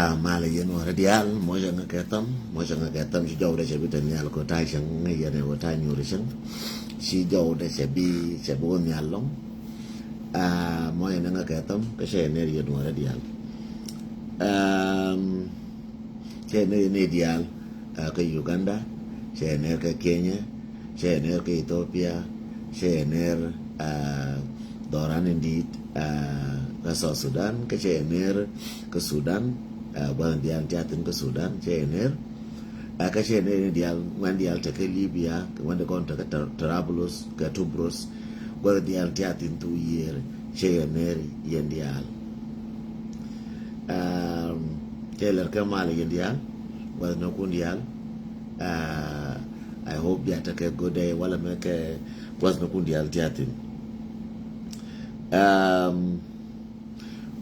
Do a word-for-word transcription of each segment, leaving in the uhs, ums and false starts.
Amalɛ yɛn wä rɛ diaal, mɔcɛ ŋä kɛ tham, mɔcɛ ŋä kɛ tham, ci jɔw dɛ cɛ bi te nhial kɔ ta̱a̱ cäŋ, ŋä yɛn ɛ wä ta̱a̱ nyuuri cäŋ. Ci jɔw dɛ cɛ bi, cɛ bi wä nhial lɔŋ. Aa, mɔcɛ ŋä kɛ tham, kä cɛ ner yɛn wä rɛ diaal. Aa, cɛ ner yɛn diaal, aa, kä Uganda, cɛ ner kä Kenya, cɛ ner kä Ethiopia, cɛ ner, aa, dhɔran in di̱i̱t, aa, kä South Sudan, kä cɛ ner kä Sudan, aa, gua̱th diaal tiathin kä Sudan, cɛ ner, aa, kä cɛ ner in diaal, ŋuɛn diaal te kä Libya, ŋuɛn di kɔn te kä Tra-, Trablus, kä Tubros, gua̱th diaal tiathin thu yier, cɛ ner yɛn diaal. Aa, cɛ lɛr kä mal yɛn diaal, gua̱th nɔ kun diaal, aa, I hope bia tekɛ good day, wala mɛ kɛ gua̱th nɔ kun diaal tiathin. Um,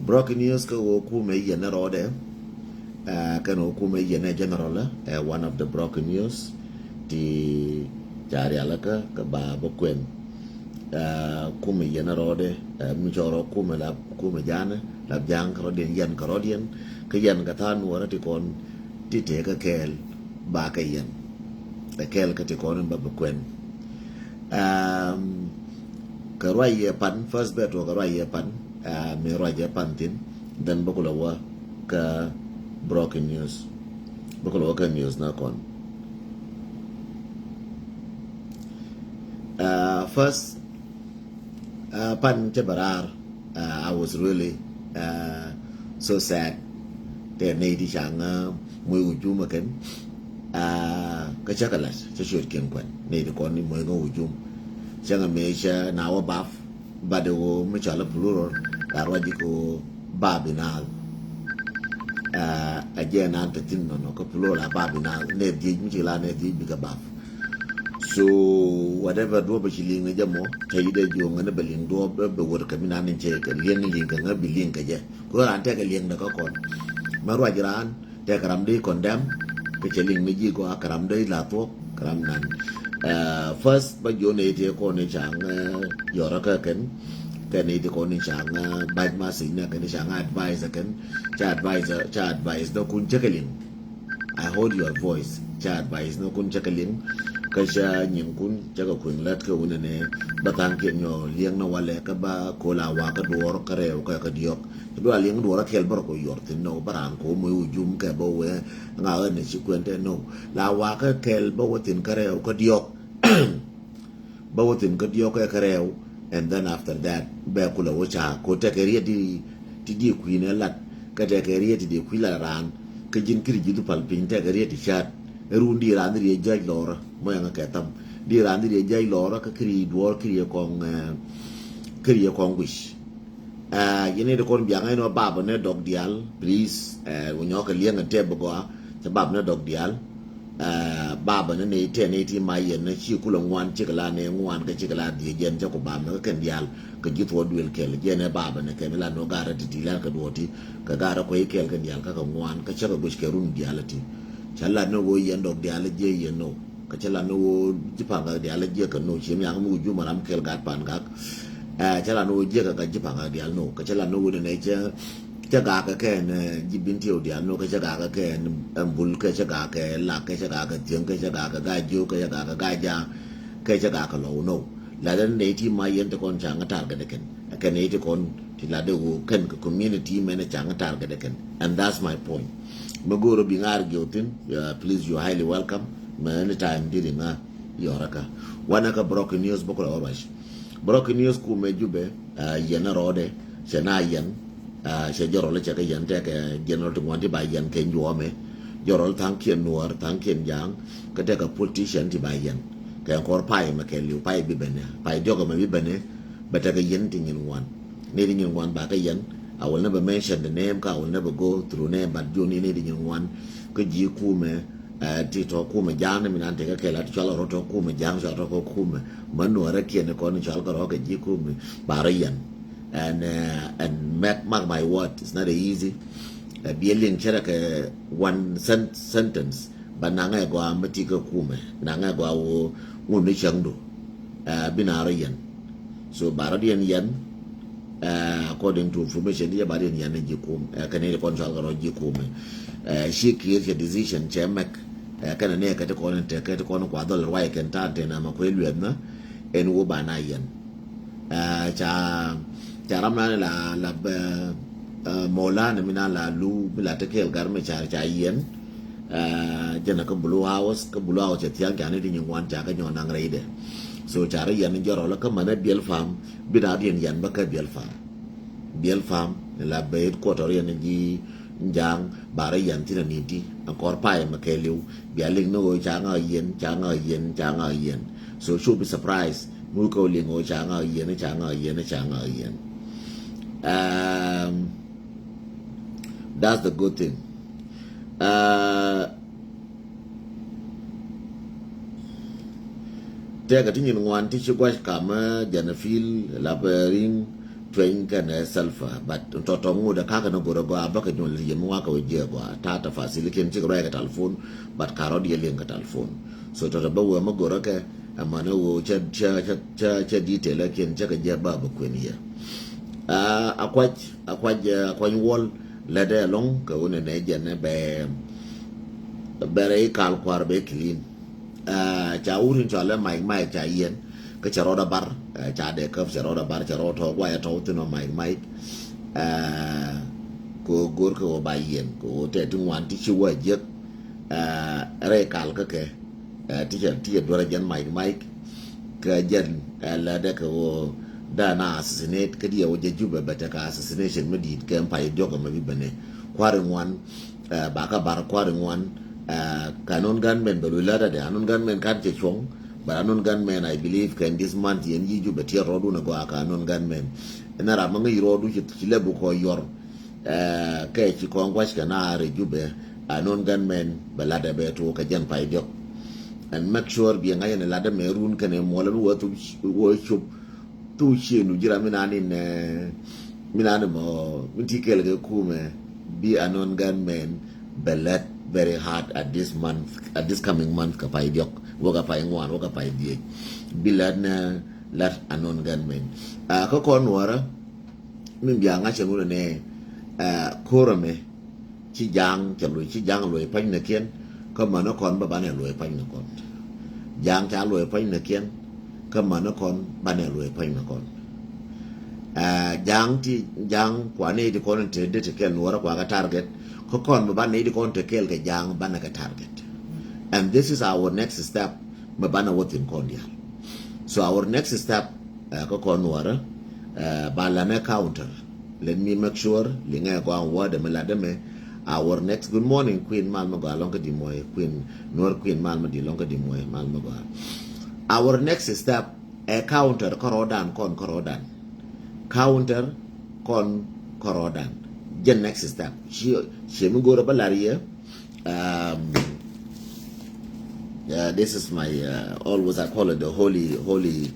broken news kä wä kumɛ yɛn rɔɔdɛ, uh, kɛn wä kumɛ yɛn general, uh, one of the broken news ti ca rialikä kä ba bä kuɛn. Uh, kumɛ yɛn rɔɔdɛ, uh, mi cɔrɔ kumɛ la kumɛ janɛ la jaŋ kɛ rɔɔdiɛn yɛn kɛ rɔɔdiɛn kä yɛn kɛ than wä rɛ ti kɔn ti tëë kä kɛɛl ba kɛ yɛn. Ɛ kɛɛl kä ti kɔn in ba bi kuɛn. Um, kɛ ruac yɛ pan, first bɛ tuɔ kɛ ruac yɛ pan, uh, mi ruac yɛ pan thin, then bä kulɛ wä kä broken news. Bä kulɛ wä kä news na kɔn. Uh, first, uh, pan cɛ bɛ raar, uh, I was really, uh, so sad. Tɛ nɛy ti caŋ, uh, muc wujum ɛ kɛn, uh, kä cä kɛ lac cä ciöt kiɛn kuɛn nɛy ti kɔn ni muc ŋä wujum. Cä ŋä mëë cä na wä bap, but wä mi cɔl a plural la ruac ji̱ kɛ wä bap inaal. Uh, a jɛ naan te thin nɔnɔ kä plural a bap inaal nɛ dhiec mi ci la nɛ dhiec bikɛ bap. So whatever duɔp bɛ ci liŋ ni jɛ mɔ, cɛ yi dee jiɔŋ ni bɛ liŋ duɔp bɛ wot kɛ mi nan ni cɛ kɛ liŋ ni liŋ kɛ ŋä bi liŋ kɛ jɛ. Kɛ ɣöö raan tɛkɛ liŋ dɛ kä kɔn. Mɛ ruac raan tɛkɛ ram dee condemn kɛ cɛ liŋ ni ji̱ gɔaa kɛ ram dee la thuɔk kɛ ram nan. Uh, first bä jiɔn ni ti kɔn ni caŋ, uh, yɔrä kä kɛn kɛn ni ti kɔn ni caŋ, uh, bac message ni kɛn ni caŋ advice kɛn ca advice ca advice dɔ kun cɛ kɛ liŋ. I hold your voice. Ca advice ni kun cä kɛ liŋ kä ca nyin kun cä kɛ kuiŋ lät kɛ wunɛ ni bä thaŋ kiɛn nyɔ liɛŋ ni walɛ kä ba ko la wa kä duɔr kä rɛw kä kä diɔk. Dua liɛŋ duɔr a kɛl bär ko yɔr thin ni bä ran ko mui wujum kɛ bä wɛ ŋa ɣän ni ci kuɛn tɛ ni la wa kä kɛl bä wä thin kä rɛw kä diɔk. Bä wä thin kä diɔk kɛ kɛ rɛw, and then after that bɛ kulɛ wä ca ko tɛkɛ riet ti ti di kui̱ ni lat kä tɛkɛ riet ti di kui̱ lat raan kä ji̱n kiri ji̱ dhupal piny tɛkɛ riet ti ca̱a̱t. Run di raan di riet ja̱c lɔrä mɔ yaŋ kɛ tham di raan di riet ja̱c lɔrä kä kiri duɔr kiri kɔŋ, eh, kiri kɔŋ guic. Aa, yɛn ni ti kɔn biaŋ ɛn wä bapä ni dɔk diaal, please, ɛ, wä nyɔk kɛ liɛŋ kɛ tɛp bä gɔaa, cɛ bapä ni dɔk diaal. Aa, bapä ni ni tɛn ni ti ma yɛn ni ci kulɛ ŋuan cikɛ la ni ŋuan kɛ cikɛ la dhiec jɛn cɛ ku bapä ni kɛ kɛn diaal kɛ ji̱ thuɔɔk duël kɛl jɛn ɛ bapä ni kɛ mi la ni wä garɛ ti ti lan kɛ duɔɔk ti kɛ garɛ kuec kɛl kɛn diaal kä kɛ ŋuan kɛ cɛ kɛ guic kɛ run diaal ti. Cɛ la ni wä yɛn dɔk diaal jiɛ yɛn ni wä. Kä cä la ni ɣöö ji̱ pa̱a̱n gak diaal jiɛk kɛ no̱o̱ ci mi yak mi wä jumɛ ram kɛl gat pa̱a̱n gak. Ɛ, cä la ni ɣöö jiɛk kɛ gat ji̱ pa̱a̱n gak diaal no̱o̱. Kä cä la ni ɣöö nɛ cä, cä gak kɛ kɛn, ɛ, ji̱ bin tiɛw diaal no̱o̱. Kä cä gak kɛ kɛn, ɛ, bul kɛ cä gak kɛ lak kɛ cä gak kɛ thiäŋ kɛ cä gak kɛ gaa jiök kɛ cä gak kɛ gaa ja̱a̱ŋ kɛ cä gak kɛ lɔw no̱o̱. La dee nɛ ti ma yɛn ti kɔn ca̱ŋ tar kɛ dee kɛn. Ɛ kɛn nɛ ti kɔn ti la dee ɣöö kɛn kɛ community mɛn ca̱ŋ tar kɛ dee kɛn. And that's my point. Mi go̱o̱r bi ŋaar giɔw thin, uh, please, you highly welcome. Mɛ anytime di ri ŋaar yɔrä kä wanɛ kä broken news bä kulɛ wä ruac. Broken news kumɛ Jubɛ, uh, yɛn a rɔɔdɛ cɛ na yɛn, uh, cɛ jɔrɔl cɛ kɛ yɛn tɛkɛ general ti ŋuan ti ba yɛn kɛ njuɔmɛ. Jɔrɔl thaŋkiɛn nuɔr thaŋkiɛn jaŋ kä tɛkɛ politician ti ba yɛn kɛ kɔr pay mɛ kɛ liw pay bi bɛnɛ pay diɔkɛ mɛ bi bɛnɛ. Bɛ tɛkɛ yɛn ti nyin ŋuan ni ti nyin ŋuan ba kɛ yɛn. I will never mention the name, ka I will never go through name, but joni ni ti nyin ŋuan kä ji̱ kumɛ, eh, ti tɔ kumɛ ja̱a̱ŋ ni mi nan tekɛ kɛl a ti cual rɔ tɔ kumɛ ja̱a̱ŋ cual rɔ kɔ kumɛ. Mɛ nuɔrɛ kiɛn ni kɔn cual kɛ rɔ kɛ ji̱ kumɛ ba rɔ yɛn. And, eh, and mark, mark my word, it's not easy. Eh, biɛ liŋ cɛ rɛ kɛ one sen-, sentence. Ba naŋɛ gɔaa mi ti kä kumɛ, naŋɛ gɔaa woo ŋun ni cäŋdu. Eh, bi na rɔ yɛn. So ba rɔ diɛn yɛn, According to information ti jɛ ba riɛn yɛn ni ji̱ kum kɛn ni kɔn cual kɛ rɔ ji̱ kum. Ci kiir cɛ decision cɛ mɛk kɛn ni kɛ ti kɔn in tekɛ ti kɔn kua dhɔl ruay kɛn ta̱a̱ tɛn ama kuɛ luɛth na ɛn wo ba na yɛn. Ca ca ram na ni la la mɔla ni mi na la lu mi la ti kɛɛl gar mi ca ca yɛn. Jɛn kä Blue House, kä Blue House cɛ thiaŋ ca ni ti nyin wan ca kä nyɔ naŋ rɛydɛ. So ca ri yɛn jɔrɔ la kä mɛn ɛ biɛl fam bi na riɛn yɛn bä kä biɛl fam. Biɛl fam la bɛ headquarter yɛn ji̱ ja̱a̱ŋ ba ri yɛn thin a ni ti a kɔr pay mɛ kɛ liw bia liŋ ni ɣöö ca ŋa yɛn ca ŋa yɛn ca ŋa yɛn. So should be surprise mi wä kä liŋ ɣöö ca ŋa yɛn ca ŋa yɛn ca ŋa yɛn. That's the good thing. Tɛkɛ ti nyin ŋuan ti ci guac kamä jɛn a fil la bɛ riŋ tueny kɛnɛ selfa but tɔtɔ ŋut a kakɛ ni gorɛ gɔaa bäkɛ nyuɔl yem wakä wä jiɛ gɔaa ta ta fasil kin cik ruɛkɛ talfon. But karɔ diɛ liŋ kɛ talfon. So tɔtɔ bä wee mä gorɛ kɛ ɛmɔnɛ wee cɛ cɛ cɛ cɛ detail ɛ kin cɛ kɛ jiɛ bä bä kuen yɛ. A kuac a kuac a kuac wol lɛ dɛ lɔŋ kɛ wunɛ nɛ jɛn bɛ bɛ rɛ ikal kuar bɛ clean. Ca wut in cɔalɛ Mike Mike ca yiɛn kä cɛ rɔɔdɛ bar ca dee käp cɛ rɔɔdɛ bar cɛ rɔɔd tɔ̱ guayɛ tɔ̱ thin ɔ Mike Mike. Kɛ ɣöö go̱o̱r kɛ ɣöö ba yiɛn kɛ ɣöö tɛ ti ŋuan ti ci wä jiäk. Rɛy kal kä kɛ ti cɛ ti cɛ duerɛ jɛn Mike Mike. Kɛ jɛn lɛ dɛ kɛ ɣöö dana assassinate kä diɛ wä jɛ Jubɛ bɛ tekɛ assassination mi di̱i̱t kɛ pay diɔk ɛmɛ bi bɛnɛ kua̱ri ŋuan. Ba kä bar kua̱ri ŋuan. Kɛ anon gunmen bɛ luy lät adɛ anon gunmen kan cɛ cuɔ̱ŋ. But anon gunmen I believe kɛn this month yɛn yi Jubɛ tiɛt rɔɔdun agɔaa kɛ anon gunmen. Ɛn a ram mi ŋäc rɔɔdu ci lɛ bukɔ yɔr. Kɛ ci kɔn guac kɛ na rɛ Jubɛ anon gunmen bɛ lat ɛ bɛ tuɔ kɛ jɛn pay diɔk. And make sure biɛ ŋa̱c ɛn lat ɛ mɛ run kɛn ɛ muɔlɛ bi wä thup wä cop. Thuk ciëënu ji̱ ram mi naan in mi naan in mɔ mi ti kɛɛl kɛ kumɛ bi anon gunmen bɛ lät very hard at this month at this coming month kɛ pay diɔk wä kɛ pay ŋuan wä kɛ pay dhiec. Bi lät nɛ lät anon gunmen. Kä kɔn nuɔrä mi bia ŋa̱c ɛn wunɛ nɛ ko̱rä mɛ. Ci ja̱a̱ŋ cɛ luɔc ci ja̱a̱ŋ luɔc pa̱ny nɛ kiɛn. Kä mänä kɔn bä banɛ luɔc pa̱ny nɛ kɔn. Ja̱a̱ŋ ca luɔc pa̱ny nɛ kiɛn. Kä mänä kɔn banɛ luɔc pa̱ny nɛ kɔn. Ja̱a̱ŋ ti ja̱a̱ŋ kuanɛ ti kɔn te dee ti kɛn nuɔrä kuakä target. Kä kɔn bä banɛ ti kɔn te kɛɛl kɛ ja̱a̱ŋ banɛ kɛ target. And this is our next step. Mɛ banɛ wä thin kɔn diaal. So our next step kä kɔn nuɔrä ba lanɛ counter. Let me make sure liŋɛ gɔaa word mi lat dämɛ. Our next good morning queen mal mi gɔaa lɔŋ kä di muɔy queen nuɔr queen mal mi di lɔŋ kä di muɔy mal mi gɔaa. Our next step ɛ counter kärɔɔdan kɔn kärɔɔdan. Counter kɔn kärɔɔdan. Jɛ next step ci ci mi go̱o̱rä bä lar yɛ. Um, yeah, this is my uh, always I call it the holy, holy,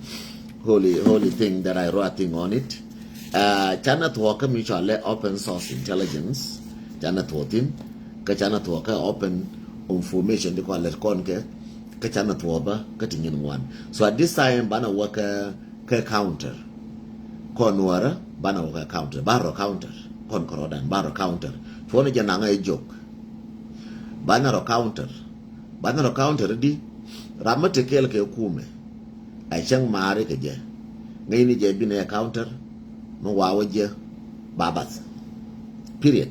holy, holy thing that I wrote a thing on it. Uh, canɛ thuɔk kä mi cɔalɛ open source intelligence. Canɛ thuɔk thin kä canɛ thuɔk kä open information di kɔn lɛt kɔn kɛ kä canɛ thuɔk bä kä ti nyin wan. So at this time banɛ wä kä kä counter. Kɔn nuɔrä banɛ wä kä counter ba rɔ counter kɔn kärɔɔdan ba rɔ counter. Cuɔnɛ jɛ naŋ ɛ jok. Banɛ rɔ counter. Banɛ rɔ counter di. Ram mi te kɛɛl kɛ kumɛ. Ɛ cäŋ maari kɛ jɛ. Ŋäcni jɛ binɛ counter. Mi wawä jɛ. Ba bath. Period.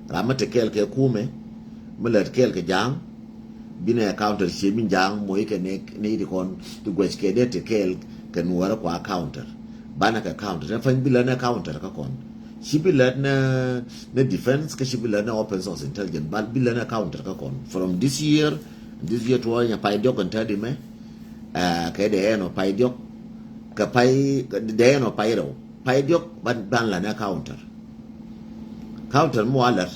Ram mi te kɛɛl kɛ kumɛ. Mi lät kɛɛl kɛ ja̱a̱ŋ. Binɛ counter cie mi ja̱a̱ŋ moc kɛ ni ni ti kɔn ti guɛc kɛ dee ti kɛɛl kɛ nuɔrɛ kua counter. Banɛ kɛ counter ni pany bi lät ni counter kä kɔn. Ci bi lät ni ni defense kä ci bi lät ni open source intelligence ba bi lät ni counter kä kɔn. From this year, this year tuɔɔny a pay diɔk kɛn tɛt imɛ. Kɛ dee ɛn ɔ pay diɔk kɛ pay dee ɛn ɔ pay rɛw. Pay diɔk ban ban la nɛ counter. Counter mi wa lɛr.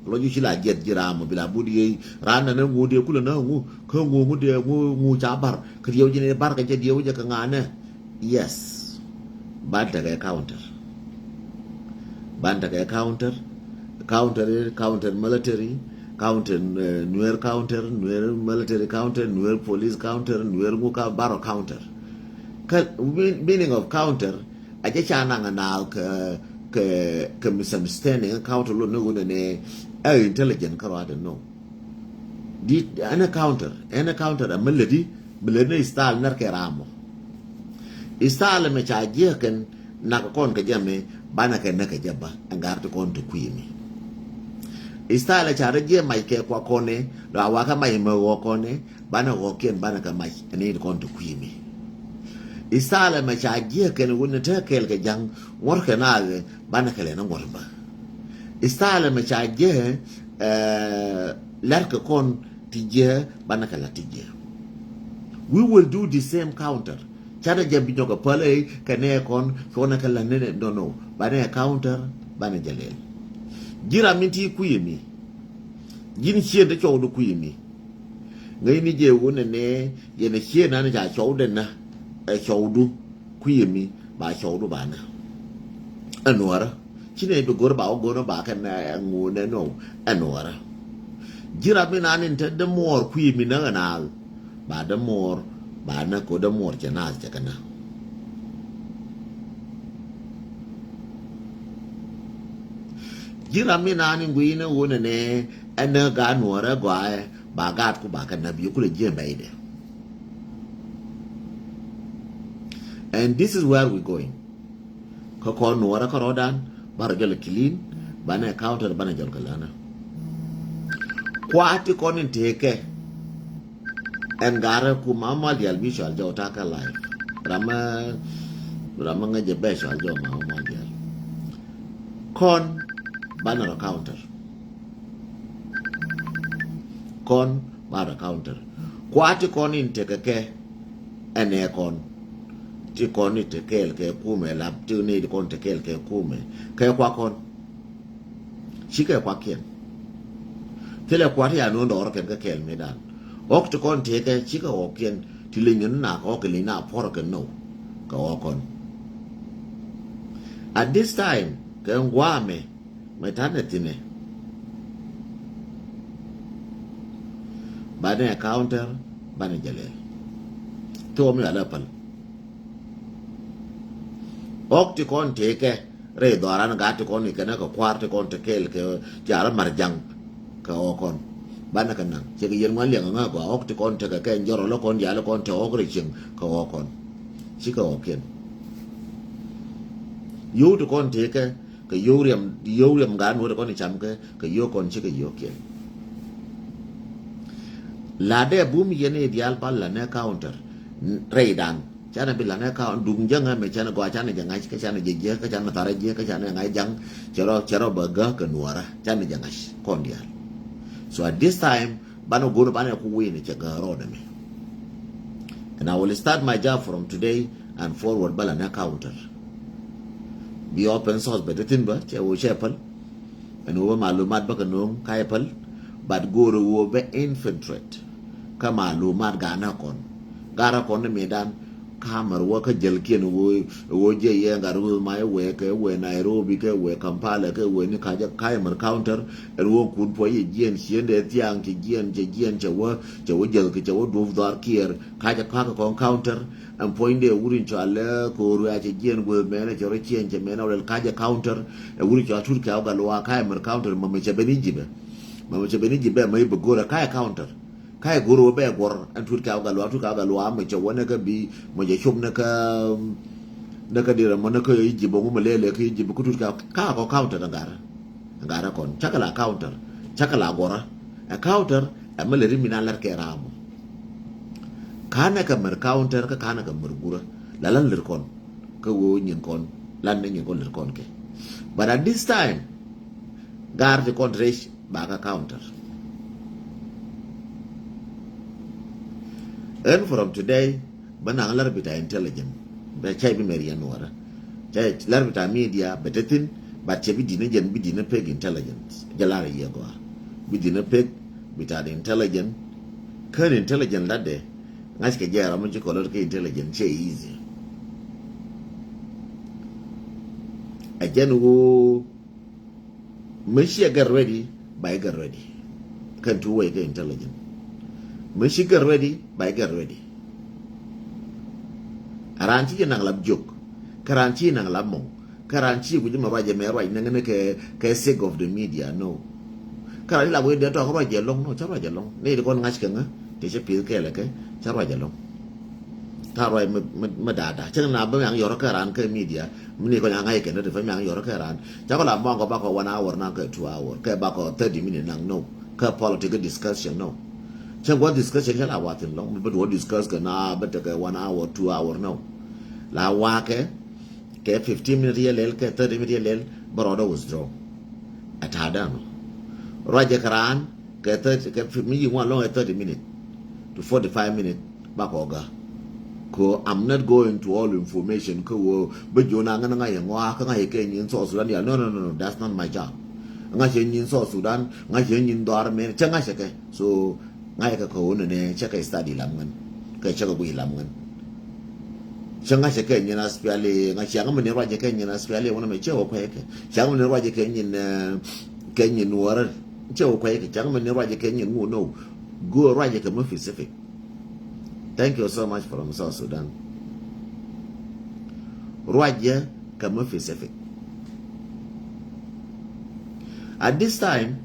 Lɔ ju ci la jiɛt ji̱ ram mi bi la but yee ran na nɛ ŋu dee kulɛ na ŋu kä ŋu ŋu dee ŋu ŋu ca bar kä diɛw ji̱ ni bar kä jɛ diɛw jɛ kä ŋa nɛ. Yes. Ban tekɛ counter. Ban tekɛ counter. Counter counter military. Counter nuer counter nuer military counter nuer police counter nuer ŋu ka baro counter. Kä meaning of counter. a jɛ ca naŋ a naath kɛ, kɛ, kɛ misunderstanding, counter lo ni wunɛ ni ɛ intelligent kä ruaadɛ no. Di ɛn ɛ counter, ɛn ɛ counter ɛ mi lɛ di, mi lɛ ni style nɛr kɛ ram mɔ. Style mɛ ca jiɛ kɛn nak kɔn kɛ jɛ mi banɛ kɛ nɛ kɛ jɛ ba ɛn gar ti kɔn ti kui̱ mi. Style ca rɛ jiɛ mac kɛ kua kɔn ni, la wa kɛ mac mɛ wɔ kɔn ni, banɛ ɣɔkiɛn banɛ kɛ mac ɛn ni kɔn ti kui̱ mi. Style mɛ ca jiɛ kɛn wunɛ te kɛɛl kɛ jaŋ ŋuɔr kɛ na banɛ kɛ lɛ ni ŋuɔr ba. Style mɛ ca jiɛ, eh, lɛr kɛ kɔn ti jiɛ banɛ kɛ la ti jiɛ. We will do the same counter. Canɛ jɛ bi nyɔk a päl ɛ kɛ nɛ kɔn kɛ wunɛ kɛ la ni nɛ, no, no. Banɛ counter, banɛ jɛ lɛl. Ji̱ ram min ti kui̱ mi. Ji̱n cien ti cɔw di kui̱ mi. Ŋäcni jɛ wunɛ nɛ yɛn ɛ cien nan ca cɔw dɛ na ɛ cɔw du kui̱ mi ba cɔw du ba na. Ɛ nuɔrä. Ci nɛ bi go̱r ba wä go̱r ba kɛ nɛ ŋu nɛ no. Ɛ nuɔrä. Ji̱ ram mi nan in te dämuɔɔr kui̱ mi näk ɛ naath. Ba dämuɔɔr ba näk kɛ wä dämuɔɔr cɛ naath cɛ kɛ na. Ji̱ ram mi naan in gui̱i̱n ɛ wunɛ ni ɛn ni gaat nuɔɔrɛ gɔaaɛ ba gaat ku ba kɛ näp yɛ kulɛ ji̱ ɛn bɛydɛ. And this is where we going. Kä kɔn nuɔɔrɛ kä rɔɔdan ba rɔ jɔl clean, banɛ counter banɛ jɔl kɛ länä. Kua̱ ti kɔn in tekɛ. Ɛn garɛ ku ma mal dial bi cual jɔw takä life. Ramä, ramä ŋäcɛ bɛ cual jɔw ma mal dial. Kɔn banɛ rɔ counter. Kɔn banɛ rɔ counter. Kua̱ ti kɔn in tekɛ kɛ ɛnɛ kɔn. Ti kɔn in tekɛɛl kɛ kumɛ lap ti ni kɔn tekɛɛl kɛ kumɛ. Kɛ kua̱ kɔn. Cikɛ kuakiɛn. Thilɛ kuat ya nuɔ̱n dɔɔr kɛn kä kɛɛl mëëdan. Ɣɔk ti kɔn tëëkɛ cikɛ ɣɔkiɛn ti leny ni nak ɣɔk kɛ leny na puɔr kɛ now kɛ ɣɔk kɔn. At this time kɛ ŋuamɛ mɛ tanɛ thinɛ. Banɛ counter banɛ jɛ lɛl. Thok mi alɛ päl. Ɣɔk ti kɔn tëëkɛ rɛy dhɔaran gat ti kɔn ikɛnɛ kɛ kua̱r ti kɔn ti kɛɛl kɛ ti arä mar jaŋ kɛ ɣɔk kɔn. Banɛ kɛ naŋ cɛ kɛ yɛn ŋuan liɛŋ ŋä gɔaa ɣɔk ti kɔn tekɛ kɛ jɔrɔ lä kɔn diaal kɔn te ɣɔk rɛy cieŋ kɛ ɣɔk kɔn. Cikɛ ɣɔkiɛn. Yio̱w ti kɔn tëëkɛ kɛ yio̱w riɛm, yio̱w riɛm gat nuɔ̱t ti kɔn icamkɛ kɛ yio̱w kɔn cikɛ yio̱wkiɛn. La dee bum yɛn i̱ diaal pal la nɛ counter rɛydan. Canɛ bi lanɛ ka duŋ jäŋä mɛ canɛ gɔaa canɛ jɛ ŋa̱c kä canɛ jɛ jiäk kä canɛ tharɛ jiäk kä canɛ ŋa̱c jaŋ. Cɛ rɔ, cɛ rɔ bɛ gäk kɛ nuɔrä canɛ jɛ ŋa̱c kɔn diaal. So at this time banɛ go̱n banɛ ku wi̱i̱ni cɛ gäk rɔɔdɛ mɛ. And I will start my job from today and forward bä lanɛ counter. Bi open source bɛ te thi̱n bä cɛ wee cɛ päl. Ɛn wee bä malumat bä kɛ no̱o̱ŋ ka yɛ päl. But go̱o̱rɛ wee bä infiltrate kä malumat ga̱a̱n ɛ kɔn. Ga̱a̱n ɛ kɔn ni mëëdan. Kamɛr wä kä jäl kiɛn wee, wee jiɛ yɛ gat wee ma yɛ wee kɛ wee Nairobi kɛ wee Kampala kɛ wee ni kacä ka yɛ mɛr counter. Ɛn wee kun puɔ̱ yɛ jiɛn ciendɛ thiaŋ cɛ jiɛn cɛ jiɛn cɛ wä, cɛ wä jäl kɛ cɛ wä duɔ̱p dhɔar kiɛɛr kacä kakɛ kɔn counter. Ɛn puɔ̱nydɛ wur in cɔal lɛ ko̱o̱r wiaa cɛ jiɛn guäth mɛnɛ cɛ rɔ ciɛn cɛ mɛnɛ wä lɛl kacä counter. Ɛ wur in cɔal tut kɛ wä gat luaak ka yɛ mɛr counter mɛmɛ cɛ ben Egypt ɛ. Mɛmɛ cɛ ben Egypt ɛ mɛ i̱ bɛ go̱r ɛ ka yɛ counter. Ka yɛ go̱r wä bɛ guɔr ɛn tut kɛ wä gat luaak tut kɛ wä gat luaak mɛ cɛ wä nɛ kä bi mɛ cɛ cop nɛ kä nɛ kä dirɛ mɔ nɛ kä Egypt bä ŋu mɛ lɛlɛ kä Egypt kä tut kɛ ka kɔ counter ɛ gat. Gat ɛ kɔn cakɛ la counter cakɛ la guɔrä. Ɛ counter ɛ mɛ lɛ ri mi na lɛr kɛ ram mɔ. Kanɛ kɛ mɛr counter kä kanɛ kɛ mɛr gurä la lan lɛr kɔn. Kä wee nyin kɔn lan ni nyin kɔn lɛr kɔn kɛ. But at this time gar ti kɔn rec ba kä counter. And from today bä naŋ lär bita intelligent bɛ cɛ bi mɛr yɛn nuɔrä. Cɛ lär bita media bɛ te thin. But cɛ bi di̱n jɛn bi di̱n pek intelligent jɛ lar yɛ gɔaa. Bi di̱n pek bita intelligent. Kän intelligent lat dɛ ŋa̱c kɛ jɛ ram mi ci kɔlɔt kɛ intelligent cɛ easy. Ɛ jɛn woo. Mëë ciɛ get ready ba i̱ get ready. Kɛn two way kɛ intelligent. Mëë ci get ready ba i̱ get ready. A raan ci jɛ naŋ lap jiök Kä raan ci naŋ la mɔŋ. Kä raan ci guic mɛ ruac ɛmɛ ruac nɛŋ ni kɛ, kɛ sake of the media, no. Kä raan ci la guic dee tɔk ruac ɛlɔŋ, no, cä ruac ɛlɔŋ. Ni ti kɔn ŋa̱c kɛ ŋä, ti cä pi̱th kɛɛl kɛ, cä ruac ɛlɔŋ. Kä ruac mɛ, mɛ, mɛ da̱a̱ da̱a̱. Cäŋ na bä mɛ aŋ yɔrɔ kɛ raan kɛ media, mi ni kɔn aŋ ŋa̱c kɛ ni ti fɛ mɛ aŋ yɔrɔ kɛ raan. Cä kɔ la mɔŋ kɔ bakɔ one hour na kɛ two hour, kɛ bakɔ thirty minute naŋ, no. Kä political discussion, no. Cäŋ guɔ discussion cä la wa thin lɔŋ, mi bä duɔ discuss kɛ na bä tekɛ one hour, two hour, no. La wa kɛ, kɛ fifteen minute yɛ lɛl, kɛ thirty minute yɛ lɛl, bä rɔɔdɛ withdraw. Ɛ ta̱a̱ dan ɔ. Ruacɛ kɛ raan kɛ thirty, kɛ fi-, mi yi ŋuan lɔŋ ɛ thirty minute to forty-five minute, bakɔ gä. Ko, I'm not going to all information kä woo bä jiɔn a ŋän ŋa̱c yɛ ŋɔaa kä ŋa̱c yɛ kɛ nyin South Sudan yal. No, no, no, no, that's not my job. Ŋa̱c yɛ nyin South Sudan, ŋa̱c yɛ nyin dhɔar mɛn, cä ŋa̱c yɛ kɛ. So, ŋa̱c yɛ kɛ kɛ woo nɛ nɛ, cä kɛ study lam ŋän. Kɛ cä kɛ guic lam ŋän. Cä ŋa̱c yɛ kɛ nyin SPLA, ŋa̱c yɛ ŋä mɛ ni ruac yɛ kɛ nyin SPLA, wunɛ mɛ cä wä kuɛ kɛ. Cä ŋä mɛ ni ruac yɛ kɛ nyin, eh, kɛ nyin Nuɔrä. Cä wä kuɛ kɛ, cä ŋä mɛ ni ruac yɛ kɛ nyin ŋu, no. Guɔ ruac yɛ kɛ mɛ Pacific. Thank you so much from South Sudan. Ruacɛ kɛ mɛ Pacific. At this time,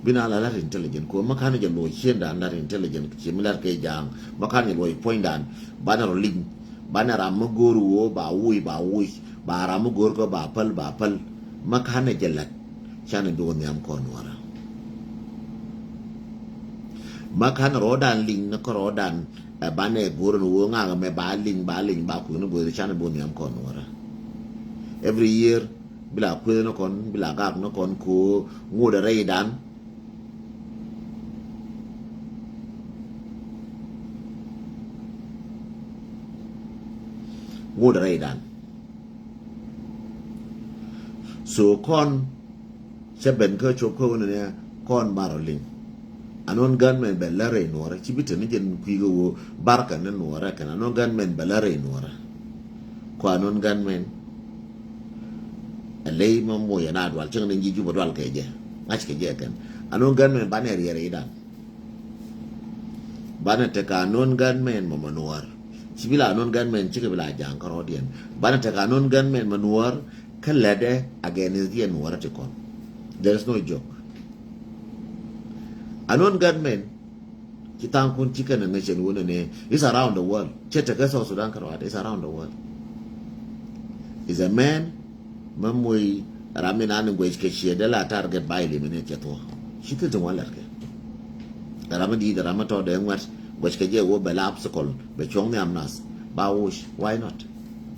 bi na la lat intelligent, ko mɛ kanɛ jɛ luɔc cien dan lat intelligent, ci mi lat kɛ ja̱a̱ŋ, mɛ kanɛ jɛ luɔc puɔ̱ny dan, banɛ rɔ liŋ, banɛ ram mɛ go̱o̱r woo, ba wuc, ba wuc, ba ram mɛ go̱o̱r kɛ, ba päl, ba päl, mɛ kanɛ jɛ lat. Canɛ bi wä nhiam kɔn Nuɔrä. Ma kan rɔɔdan liŋ ni kä rɔɔdan, ɛ, banɛ go̱r ni wä ŋak mɛ ba liŋ, ba liŋ, ba kui̱ ni go̱r canɛ bi wä nhiam kɔn Nuɔrä. Every year, bi la kueth ni kɔn, bi la gak ni kɔn ko ŋot rɛydan. Ŋot rɛydan. So kɔn cä ben kä cop kä wunɛ ni kɔn bar ɔ liŋ. Anɔn gunmen bɛ lär rɛy Nuɔrä, ci bi te ni jɛn kui̱ kä woo bar kɛ ni Nuɔrä kɛn. Anɔn gunmen bɛ lär rɛy Nuɔrä. Kɔ anɔn gunmen. Ɛ ley ma moc ɛn a dual cäŋ ni ji̱ Jubɛ dual kɛ jɛ. Ŋa̱c kɛ jɛ kɛn. Anɔn gunmen banɛ riɛr idan. Banɛ tekɛ anɔn gunmen mɔmɔ Nuɔr. Ci bi la anɔn gunmen cikɛ bi la ja̱a̱ŋ kärɔɔdiɛn. Banɛ tekɛ anɔn gunmen mɛ Nuɔr kä lätdɛ against diɛn Nuɔr ti kɔn. There is no joke. Anɔn gunmen ci tha̱a̱ŋkun cikɛ ni ŋäcɛn wunɛ ni, it's around the world. Cɛ tekɛ South Sudan kärɔɔd, it's around the world. Is a man Mä moc ram mi nan guec kɛ ciɛ dee la target ba eliminate cɛ thuɔ. Ci thil ti ŋuan lɛt kɛ. Ram mi di̱i̱t ram mi tɔt dee ŋuɛt guec kɛ jɛ woo bɛ la obstacle bɛ cuɔ̱ŋ nhiam nath. Ba woc, why not?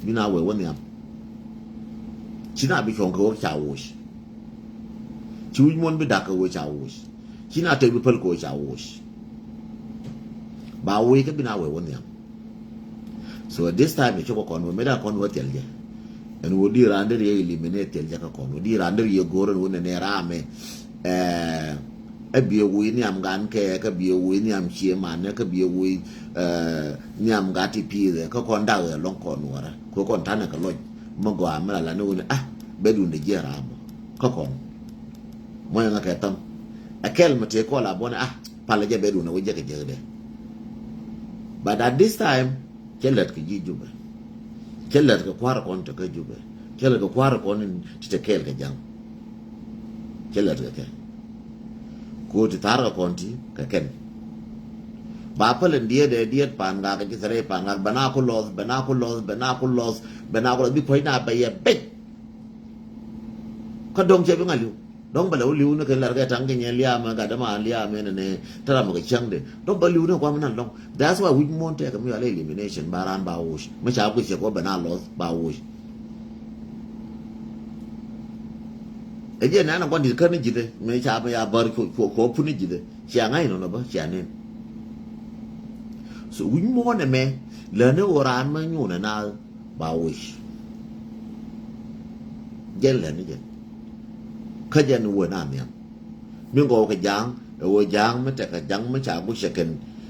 Bi na wee wä nhiam. Ci na bi cuɔ̱ŋ kɛ wä ca woc. Ci wi̱c muɔ̱n bi dak kɛ wee ca woc. Ci na tek bi päl kɛ wee ca woc. Ba woc kä bi na wee wä nhiam. So at this time, cä kɔn wä, mëë da kɔn wä thil jɛ. Ɛn wä di raan deri yɛ eliminate thil jɛ kä kɔn wä. Di raan deri yɛ go̱r ɛn wä nɛnɛ ramɛ. Ɛ, ɛ biɛ wä nhiam gan kɛ, kä biɛ wä nhiam cie manɛ, kä biɛ wä, ɛ, nhiam gat ti pi̱i̱thɛ, kä kɔn dak ɛ lɔŋ kɔn wä rɛ. Kɛ kɔn tanɛ kɛ lɔc. Mä gɔaa mä la la ni wä ni, ah, bɛ dun de jiɛ ramɔ. Kä kɔn. Mɔnyɛ ŋa kɛ thäm. Ɛ kɛl mɛ tëë kɔl a buɔnɛ, ah, palɛ jɛ bɛ dun ɛ wä jɛ kɛ jɛ dɛ. But at this time, cä lät kɛ ji̱ Jubɛ. Cä lät kɛ kua̱r kɔn te kä Jubɛ. Cä lät kɛ kua̱r kɔn in ti te kɛɛl kɛ ja̱ŋ. Cä lät kɛ kɛ. Ko ti tha̱a̱r kɛ kɔn ti kɛ kɛn. Ba päl in diet ɛ diet pan gak, ji̱ thɛrɛ pan gak, bɛ na ku lɔth, bɛ na ku lɔth, bɛ na ku lɔth, bɛ na ku lɔth, bi puɔ̱ny na bɛ yɛ bec. Kä dɔ̱ŋ cɛ bi ŋa li̱w. Dɔ̱ŋ bɛ lɛ wä li̱w ni kɛ lar kɛ taŋ kɛ nyɛ liaamɛ gat däma liaamɛ nɛ nɛ. Te ram kɛ cäŋ de. Dɔ̱ŋ bɛ li̱w ni kuam nan lɔ̱ŋ. That's why wi̱c muɔ̱n tɛkɛ mi yɔal elimination ba raan ba woc. Mi ca kui̱ cɛ kɔ bɛ na lɔth ba woc. Ɛ jɛ nɛn a gua̱n di̱t kä ni ji̱thɛ. Mi ca mi ya bär cuɔ, cuɔ, cuɔ pun ni ji̱thɛ. Cia ŋa̱c nɔnɔ bä, cia nen. So wi̱c muɔ̱n ɛmɛ, läni ɣöö raan mä nyuun ɛ naath ba woc. Jɛn läni jɛn. Kä jɛn wee na nhiam. Mi gɔw kɛ ja̱a̱ŋ, ɛ wee ja̱a̱ŋ mi tekɛ ja̱a̱ŋ mi ca guic cɛ kɛn.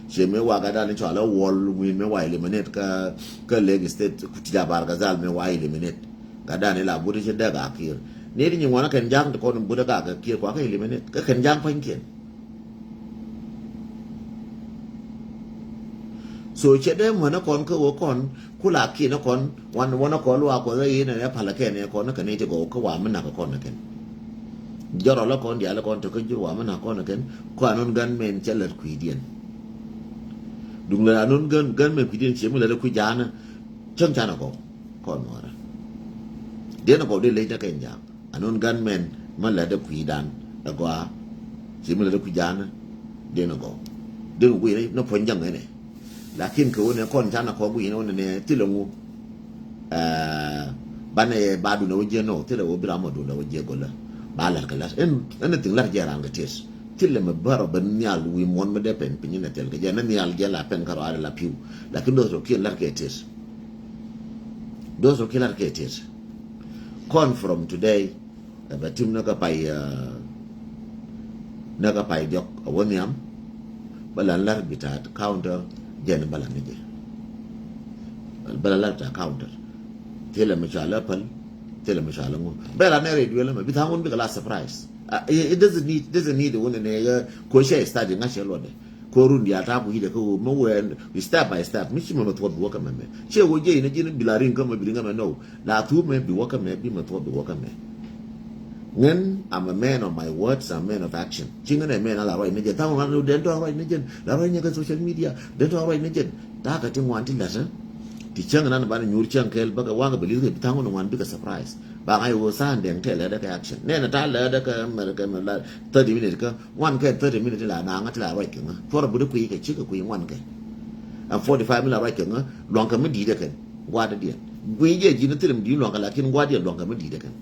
Ciɛ mi wa gatdan i̱ cɔal ɛ Wuɔl Ŋui̱n mi wa eliminate kä, kä Lake State, ku ti ja̱ Bar Gazal mi wa eliminate. Gatdan ila but i̱ ci dee gak Kiir. Ni ti nyi ŋuɔ̱n ɛ kɛn ja̱a̱ŋ ti kɔn but ɛ gak kɛ Kiir kua kɛ eliminate. Kä kɛn ja̱a̱ŋ pa̱nykiɛn. So cɛ dee mänä kɔn kä wä kɔn ku la kiɛn kɔn wan wanɛ kɔn luaak Kuɔth ɛ i̱ nɛ ɛ palä kɛn ɛ kɔn kä nɛy ti gɔw kä wa mi nak kɔn ɛ kɛn. Jɔrɔ lä kɔn diaal kɔn te kä ji̱ wa mi nak kɔn ɛ kɛn kɔn anun gan mɛn cɛ lät kui̱diɛn. Duŋ lät anun gan gan mɛn kui̱diɛn ciɛ mi lät kui̱ jaanä cäŋ canɛ gɔw kɔn nuɔrä. Diɛn gɔw dee lec nä kɛn jaak. Anun gan mɛn ma lät dee kui̱dan ɛ gɔaa. Ci mi lät dee kui̱dan dee ni gɔw dee ni guiy ni puɔ̱ny jaŋ ɛnɛ. Lakin kɛ wunɛ kɔn canɛ kɔn guiy ni wunɛ ni thilɛ ŋu. Banɛ ba dundɛ wä jiɛ nɔ thilɛ wä bi ram ma dundɛ wä jiɛ gɔlä. Ba lät kɛ lät ɛn ɛn thing lät jɛ ran kɛ tes. Thilɛ mɛ bärɔ bɛ nhial wi̱i̱ muɔ̱n mi dee pɛn piny ni thil kɛ jɛ ni nhial jɛ la pɛn kɛ rɔadɛ la pi̱w. Lakin doth rɔ kiɛn lät kɛ tes. Doth rɔ kiɛn lät kɛ tes. Kɔn from today ɛ bɛ tim ni kä pay ni kä pay diɔk a wä nhiam. Bä la lär bitaat counter jɛn bä la ni jɛ. Bä la lär bitaat counter. Thilɛ mi cɔal ɛ päl. Thilɛ mi cɔal ɛ ŋu bɛ la nɛ rɛy duel mɛ bi tha̱a̱ŋ wun bikɛ la surprise. It doesn't need doesn't need wun ni yɛ ko cɛ study ŋa̱ cɛ luɔtdɛ. Ko run diaal ta̱a̱ ku yi̱dɛ kä ɣöö mi wɛɛn step by step mi ci mɛ mɛ thuɔ̱k bi wä kä mɛ mɛ ciɛ ɣöö jiɛc ni ji̱n bi la riŋ kä mɛ bi riŋ kä mɛ no. La thup mɛ bi wä kä mɛ bi mɛ thuɔ̱k bi wä kä mɛ. Ŋän, I'm a man of my words, I'm a man of action. Ci ŋän ɛ mɛn a la ruac ni jɛn tha̱a̱ŋ ŋän den tɔ̱ ruac ni jɛn la ruac ni kä social media den tɔ̱ ruac ni jɛn. Ta̱a̱ kɛ ti ŋuan ti lät ti cäŋ nan ban nyuur cäŋ kɛl bäkɛ waŋ kɛ bɛ li̱th kɛ bi tha̱a̱ŋ ŋän ŋuan bikɛ surprise. Ba ŋa̱c ɣöö tha̱a̱ŋ dɛŋ tɛl lät dɛ kɛ action nɛn a ta̱a̱ lät dɛ kɛ mɛr kɛ mɛr la thirty minute kä ŋuan kɛ thirty minute la naŋ ti la ruac kɛ ŋä. Puɔr a budi kui̱ kɛ cikɛ kui̱ ŋuan kɛ. And forty five minute la ruac kɛ ŋä luaŋ kɛ mi di̱i̱t kɛn. Gua̱a̱dɛ diɛn gui̱ jɛ ji̱n thilɛ mi di̱i̱t luaŋ kɛ lakin gua̱a̱dɛ diɛn luaŋ kɛ mi di̱i̱t kɛn.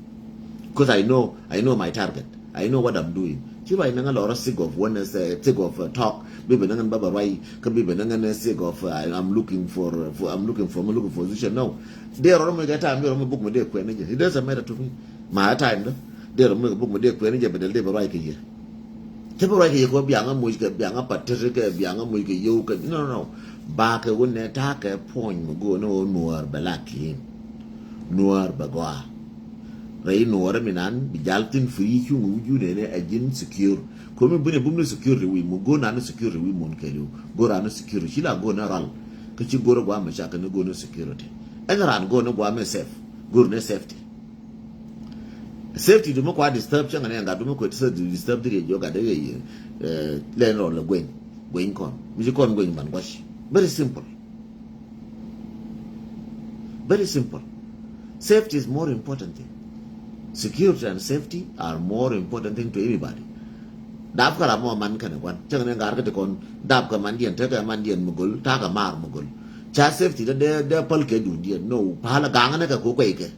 Cause I know I know my target. I know what I'm doing. Ci ruac ni ŋä lɔrä sick of witness, sick of talk. Bi bɛ ni ŋä bä bɛ ruac kä bi bɛ ni ŋä sick of I'm looking for I'm looking for I'm looking for position no. Dee rɔrɔ mi kɛ time dee rɔrɔ mi buk mi dee kuɛn ni jɛ. It doesn't matter to me. Ma a time dɔ dee rɔrɔ mi buk mi dee kuɛn ni jɛ bɛ dee bɛ ruac kɛ yɛ. Cä bi ruac kɛ yɛ kɛ wä biaŋä moc kɛ biaŋä patit kɛ biaŋä moc kɛ yio̱w kɛ no no no. Ba kɛ wä nɛ ta̱a̱ kɛ puɔ̱ny mi go̱o̱r ni wä nuäär bɛ la ki̱i̱n. Nuäär bɛ gɔaa. Rɛy nuäärä mi nan bi jal thin free cuŋ wi̱c jun ɛnɛ ɛ ji̱n secure. Komi bun ɛ bum ni security wi̱i̱ mun go̱o̱r nan ni security wi̱i̱ mun kɛɛliw go̱o̱r nan ni security ci la go̱o̱r ni ral. Kä ci go̱o̱r ɛ guam mi cak kɛ ni go̱o̱r ni security. Ɛn ran go̱o̱r ni guam mi safe go̱o̱r ni safety. Safety du mi kua disturb cäŋ ni ɛn gat du mi kua disturb di riɛc jɔ gat de riɛc lɛn rɔl lɛ gueny gueny kɔn mi ci kɔn gueny man guac. Very simple. Very simple. Safety is more important thing. Security and safety are more important thing to anybody. Dap kä ram mɔ man kɛnɛ guan cäŋ ni gat kä ti kɔn dap kä man diɛn tekɛ man diɛn mi gol takɛ mar mi gol. Ca safety de de de päl kɛ dun diɛn no pal gaŋ ni kɛ ko kuɛy kɛ.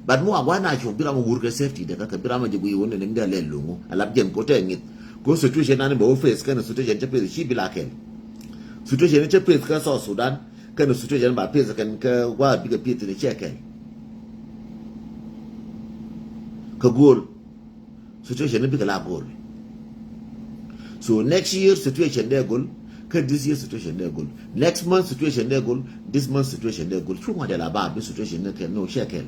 But mi wa gua̱n a cuɔ̱p bi ram a wur kɛ safety de kä kɛ bi ram a jɛ guiy wun ni ni mi dee lɛ luŋu a lap jɛn ko tɛ ŋith. Ko situation nani bɛ wä face kɛn situation cɛ face ci bi la kɛn. Situation cɛ face kä South Sudan kɛn situation ba face kɛn kä wa bikɛ face ni cɛ kɛn. Kä goal. Situation ni bikɛ la goal. So next year situation dee goal. Kä this year situation dee goal. Next month situation dee goal. This month situation dee goal. Cu ŋuɔ̱t dee la ba bi situation ni kɛn no cɛ kɛn.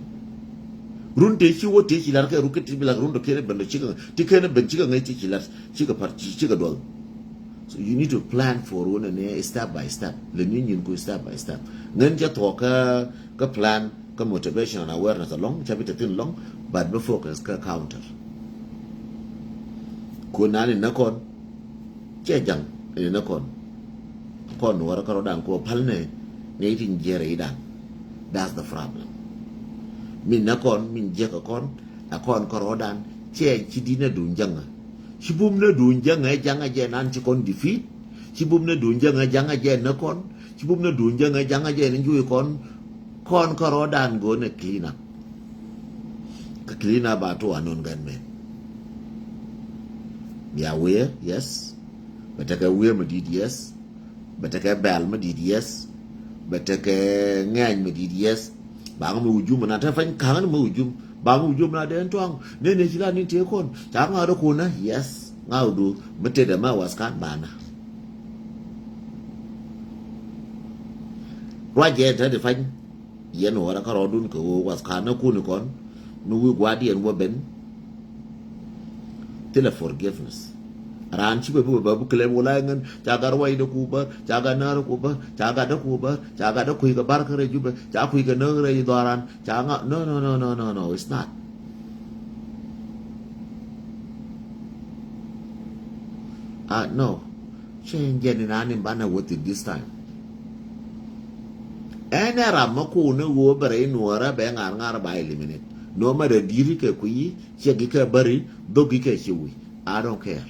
Run te ci wä te ci lar kɛ run kɛ ti bi lar run dɔ kɛn ben dɔ cikɛ ti kɛn ben cikɛ ŋäc ti ci lar cikɛ par cikɛ duɔl. So you need to plan for wun ni step by step. Lɛ ni nyin ku step by step. Ŋän cɛ thuɔk kä kä plan kä motivation and awareness alɔŋ ca bi te thin lɔŋ. But bi focus kä counter. Ku nani na kɔn cɛ jaŋ ni na kɔn. Kɔn nuɔrä kä rɔdan ku pal ni ni tin jere idan. That's the problem. Min na kɔn min jek kɔn a kɔn kä rɔdan cɛ ci di na dun jaŋa. Ci bum na dun jaŋa jaŋa jɛ nan ci kɔn defeat. Ci bum na dun jaŋa jaŋa jɛ na kɔn. Ci bum na dun jaŋa jaŋa jɛ ni juy kɔn. Kɔn kä rɔdan go na clean up. Kä clean up a to anon gan men. Bia wiɛ yes. Bɛ tekɛ wiɛ ma dit yes. Bɛ tekɛ bɛl ma dit yes. Bɛ tekɛ ŋɛny ma dit yes. Ba ŋa ma wujum na te fany kaŋ ma wujum. Ba ma wujum na den tuaŋ ne ne ci la ni te kon ca ŋa do kuna yes. Ŋa du mi te de ma was kan bana. Ruac jɛ te de fany. Yɛn wä rɛ kä rɔɔdun kɛ ɣöö wath ka̱n nä kun kɔn mi wi̱i̱ gua̱a̱r diɛn wä ben. Thilɛ forgiveness. Raan ci bɛ bi bɛ bi claim wala ŋän ca gat ruacdɛ ku bär, ca gat näärä ku bär, ca gatdä ku bär, ca gatdä kui̱ kɛ bär kä rɛy Jubɛ, ca kui̱ kɛ näk rɛy dhɔran, ca ŋa, no, no, no, no, no, no, it's not. Ah, no. Cɛ jɛn in an in banɛ wä thi̱n this time. Ɛn ɛ ram mä kuun ni ɣöö bɛ rɛy Nuɔrä bɛ ŋa̱r ŋa̱r ba eliminate. No matter di̱t kɛ kui̱, ciɛ gi̱ kɛ bäri, dhok gi̱ kɛ ci wi̱c. I don't care.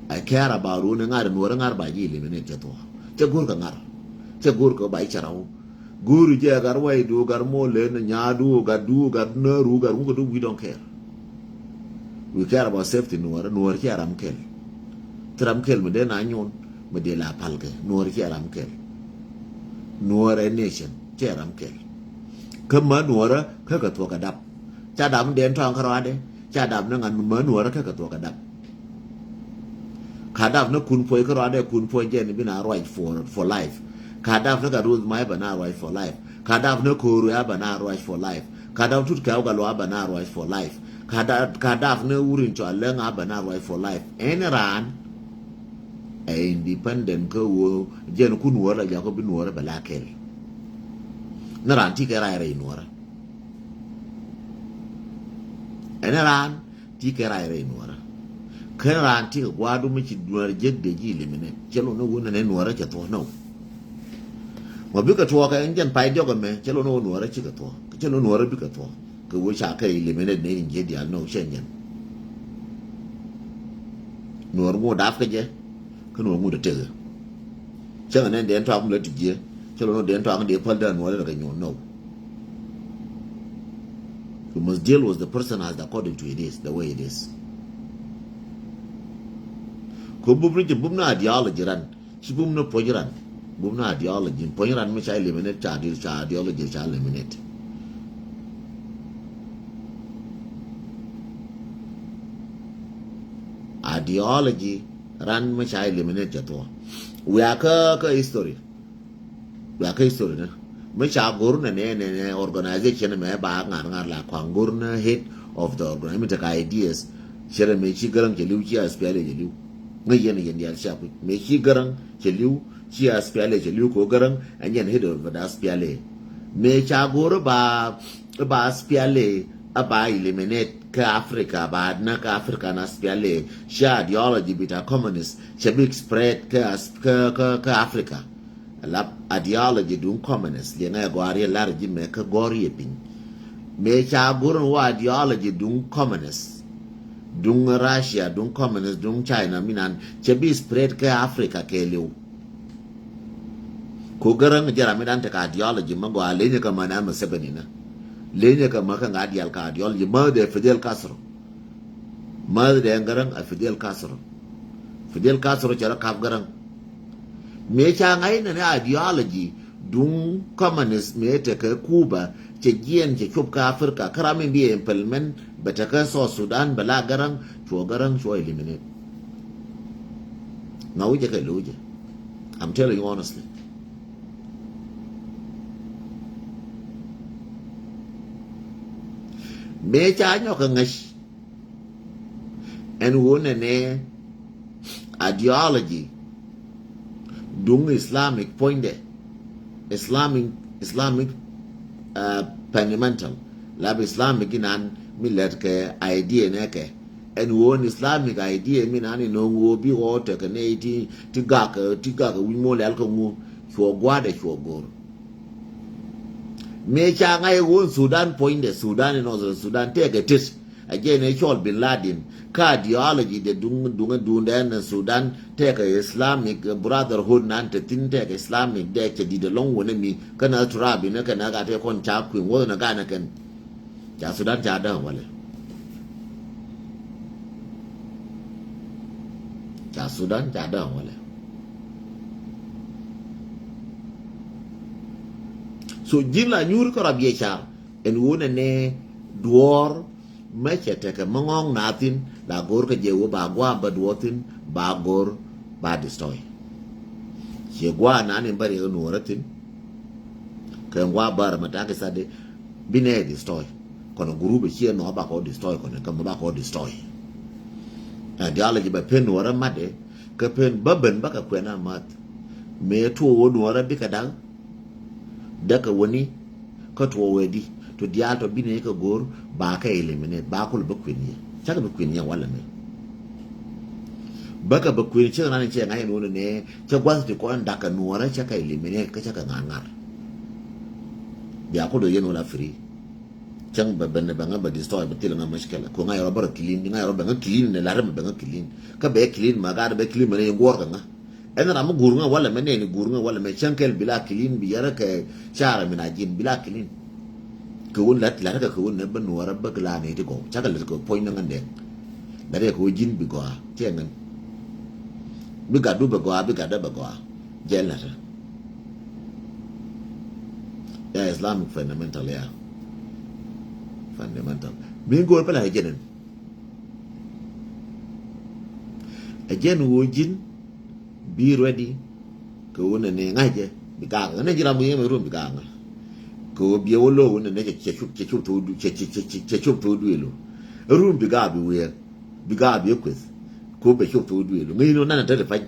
I care about wun ŋa̱r Nuɔrä ŋa̱r ba ji̱ eliminate cɛ thuɔ̱k. Cɛ go̱r kɛ ŋa̱r. Cɛ go̱r kɛ ba ji̱ cɛ rɛw. Go̱r jɛ gat ruacdu, gat molɛ ni nyaadu, gatdu, gat nääru, gat ŋukä du, we don't care. We care about safety Nuɔrä. Nuɔrä cɛ ram kɛl. Ti ram kɛl mi dee na nyun mi dee la palkɛ. Nuɔrä cɛ ram kɛl. Nuɔrä nation cɛ ram kɛl. Kä mä Nuɔrä kä kɛ thuɔ̱k kɛ dap. Ca dap ni dee tɔ̱a̱ŋ kä rɔadɛ. Ca dap ni ŋa̱n mä Nuɔrä kä kɛ thuɔ̱k kɛ dap. Ka dap ni kun puɔy kä rɔadɛ, kun puɔy jɛn bi na ruac for, for life. Ka dap ni ka Ruth May ba na ruac for life. Ka dap ni koru ya ba na ruac for life. Ka dap tut kɛw ka lua ba na ruac for life. Ka dap, ka dap ni wurin cua lɛŋ a ba na ruac for life. Ɛn raan ɛ independent kä wo jɛn kun Nuɔrä la jakä bi Nuɔrä bɛ la kɛl. Ni raan ti kɛ ray rɛy Nuɔrä. Ɛn raan ti kɛ ray rɛy Nuɔrä. Kɛn raan ti kɛ gua̱a̱du mi ci Nuɔrä jek dee ji̱ eliminate. Cɛ lon ni wun ni Nuɔrä cɛ thuɔ̱k nɔ. Mɔ bikɛ tuɔɔk ɛn jɛn pay diɔk ɛmɛ, cɛ lon ni wun Nuɔrä cikɛ thuɔ̱k. Cɛ lon ni Nuɔrä bikɛ thuɔ̱k. Kɛ wee ca kɛ eliminate ni in ji̱ diaal nɔ cɛ nyɛn. Nuɔr ŋu dap kɛ jɛ. Kä Nuɔr ŋu dee tekɛ. Cäŋ nɛn dee tɔak mi lɛ ti jiɛ. Cɛ lon ni dee tɔak dee päl dee Nuɔr lɛ kɛ nyuɔn nɔ. You must deal with the person as according to it is, the way it is. Kɛ bum ni jɛ, bum ni ideology ran. Ci bum ni puɔ̱ny ran. Bum ni ideology. Puɔ̱ny ran mi ca eliminate, ca dil, ca ideology ca eliminate. Ideology ran mi ca eliminate cɛ thuɔ̱k. Wiaa kä, kä history. Bia kä history ni. Mi ca go̱r ni nɛ, nɛ, nɛ organization mɛ ba ŋa̱r ŋa̱r la kɔaŋ go̱r ni head of the organization mi tekɛ ideas. Cɛ rɛ mëë ci Gäräŋ cɛ li̱w, ci SPLA cɛ li̱w. Ŋäc yɛn, yɛn diaal cia kui̱. Mëë ci Gäräŋ cɛ li̱w, ci SPLA cɛ li̱w kɛ ɣöö Gäräŋ ɛ jɛn head of the SPLA. Mëë ca go̱r ba, ba SPLA a ba eliminate kä Africa, ba näk kä Africa ni SPLA. Cia ideology bita communist cɛ bi spread kä, kä, kä, kä Africa. Lap ideology duŋ communist, liɛŋɛ gɔaa riɛ lar ji̱ mɛ kä gɔr yɛ piny. Mëë ca go̱r ni wä ideology duŋ communist, duŋ Russia, duŋ communist, duŋ China, mi nan cɛ bi spread kä Africa kɛɛliw. Ko Gäräŋ jɛ ram mi dan tekɛ ideology mɛ gɔaa, lenyɛ kɛ mɛ nɛ Museveni nɛ. Lenyɛ kɛ mɛ kɛ ŋa̱ diaal kɛ ideology, mɛ dee Fidel Castro. Mäth dee Gäräŋ a Fidel Castro. Fidel Castro cɛ rɔ kap Gäräŋ. Mëë ca ŋa̱c nɛn ideology duŋ communist mëë tekɛ Cuba, cɛ jiɛn cɛ cop kä Africa, kä ram in bi implement bɛ tekɛ South Sudan, bɛ la Gäräŋ, cuɔ Gäräŋ cuɔ eliminate. Ŋa̱ wi̱cɛ kɛ lo̱cɛ. I'm telling you honestly. Mëë ca nyɔk kɛ ŋäc. Ɛn ɣöö nɛnɛ ideology duŋ Islamic puɔ̱nydɛ, Islamic, Islamic, uh, fundamental, lap Islamic inan mi lɛt kɛ idea nɛ kɛ. Ɛn ɣöö ni Islamic idea mi nan inɔ ŋuɔ bi ɣɔɔ tekɛ nɛ ti, ti gak, ti gak wi̱c mo̱o̱l ɛl kɛ ŋuɔ cuɔ gua̱dɛ cuɔ go̱r. Mëë ca ŋa̱c ɣöö Sudan puɔ̱nydɛ, Sudan in Northern Sudan tekɛ tet. A jɛ ni cɔl Bin Laden. Kä ideology dɛ duŋ, duŋ, duŋ dɛ ni Sudan tekɛ Islamic Brotherhood nan te thin tekɛ Islamic dɛ cɛ dit ɛlɔŋ wänɛ mi. Kä na turabi ni kɛn a gat kɔn ca kui̱ wäth ni gan kɛn. Ca Sudan ca däŋ walɛ. Ca Sudan ca däŋ walɛ. So ji̱n la nyuur kä rap yɛ car. Ɛn ɣöö nɛnɛ duɔ̱ɔ̱r mɛ cɛ tekɛ mä ŋɔ̱ɔ̱ŋ na thi̱n la go̱o̱r kä jɛ ɣöö ba gua̱a̱ bä duɔ̱ɔ̱r thi̱n ba go̱o̱r ba destroy. Ciɛ gua̱a̱ na ni bä riɛk nuɔ̱ɔ̱rä thi̱n. Kɛ gua̱a̱ bä rɛ mɛ ta̱a̱ kɛ Saturday bi nɛ destroy. Kɔnɛ group ciɛ nɔ ba kɔ destroy kɔnɛ kä mɛ ba kɔ destroy. Ideology bɛ pen nuɔrä matdɛ, kä pen bä ben bä kɛ kuɛn a math. Mëë tuɔɔk wä nuɔrä bikɛ da̱k, däkɛ wäni, kä tuɔɔk wä di, to diaal tɔ bi ni kɛ go̱o̱r, ba kɛ eliminate, ba kul bä kuɛn yɛ. Cakɛ bi kuɛn yɛ walɛ mɛ. Bä kɛ bä kuɛn cɛ ran cɛ ŋa̱c ɛn wä ni nɛ, cɛ gua̱th ti kɔn da̱kɛ nuɔrä cakɛ eliminate, kä cakɛ ŋa̱r ŋa̱r. Bia kul dɔ yɛn wä la free. Cäŋ bɛ ben bɛ ŋä bɛ destroy bɛ thil ŋä mushkila. Ko ŋa yɔrɔ bɛ rɔ clean, ŋa yɔrɔ bɛ ŋä clean ni lar mɛ bɛ ŋä clean. Kä bɛ clean ma gat bɛ clean mɛ ni ŋuɔr kɛ ŋä. Ɛn ram mi gur ŋä walɛ mɛ nɛni gur ŋä walɛ mɛ cäŋ kɛl bila clean bi yɛrɛ kɛ cara mina jin bila clean. Kɛ wun lat lat kɛ kɛ wun nɛ bɛ nuɔrɛ bɛ gla ni ti gɔw. Cakɛ lat kɛ puɔ̱ny ni ŋä nɛn. Lat kɛ wun jin bi gɔa. Tiɛ ŋän. Bi gat du bɛ gɔa, bi gat dɛ bɛ gɔa. Jɛl lat. Ya Islamic fundamental ya. Fundamental. Mi go̱o̱r pɛla ɛ jɛn ɛn. Ɛ jɛn wä ji̱n bi ready. Kɛ wä nɛ ni ŋa̱c jɛ bi gaak ŋa nɛ ji̱ ram wä yɛn mɛ rum bi gaak ŋa. Kɛ wä biɛ wä lo̱w wä nɛ ni cɛ cɛ cup cɛ cup thok du cɛ cɛ cɛ cɛ cɛ cup thok du ɛ lo̱w. Ɛ rum bi gaak bi wëë. Bi gaak bi ɛ kueth. Ko bɛ cop thok duëël ŋäcni wä nanɛ te ti pa̱ny.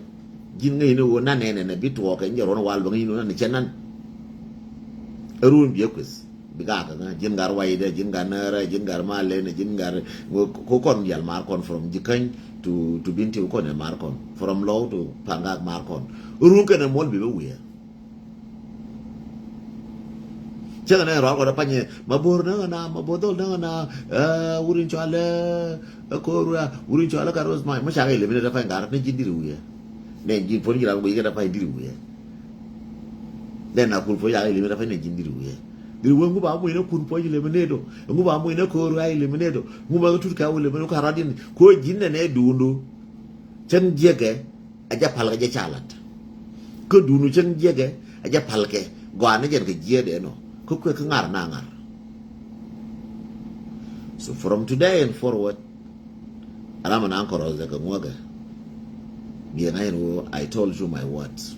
Ji̱n ŋäcni wä nanɛ nɛnɛ bi tuɔɔkɛ nyɛ ruɔ̱n wal bɛ ŋäcni wä nanɛ cɛ nan. Ɛ ruun bi ɛ kueth. Bi gaak kɛ ŋä ji̱n gat waydɛ ji̱n gat närɛ ji̱n gat malɛnɛ ji̱n gat ko kɔn dial mar kɔn from Jikäny to to Binti kɔn ɛ mar kɔn from Lɔw to Pangak mar kɔn. Ruun kɛnɛ muɔl bi bɛ wiɛ. Cäŋ nɛ rɔɔk kɔn panyɛ ma bo̱r näŋ na ma bo̱r dhɔl näŋ na. Wurin cɔal ɛ ko̱r wia wurin cɔal ɛ ka rose ma ma cakɛ ilɛ mi nɛ dɛ pany gat ni ji̱n diri wiɛ. Nɛ ji̱n puɔ̱ny ji̱ ram guic kɛ dɛ pany diri wiɛ. Nɛ na kun puɔ̱ny cakɛ ilɛ mi dɛ pany nɛ ji̱n diri wiɛ. Diri wiɛ ŋu ba muc nɛ kun puɔ̱ny ilɛ mi nɛ do ŋu ba muc nɛ ko̱r wia ilɛ mi nɛ do ŋu ba tut ka ilɛ mi nɛ do ka rɔt in ko ji̱n nɛ nɛ duundu. Cäŋ jiɛkɛ. A jɛ palkɛ jɛ ca lat. Kä dunu cäŋ jiɛkɛ a jɛ palkɛ gɔaa ni jɛn kɛ jiɛɛdɛ nɔ kä kuɛ kä ŋar na ŋar. So from today and forward, alam an ankɔrɔ jɛ kɛ ŋuɔkɛ. Biɛ ŋa̱c ni wä I told you my words.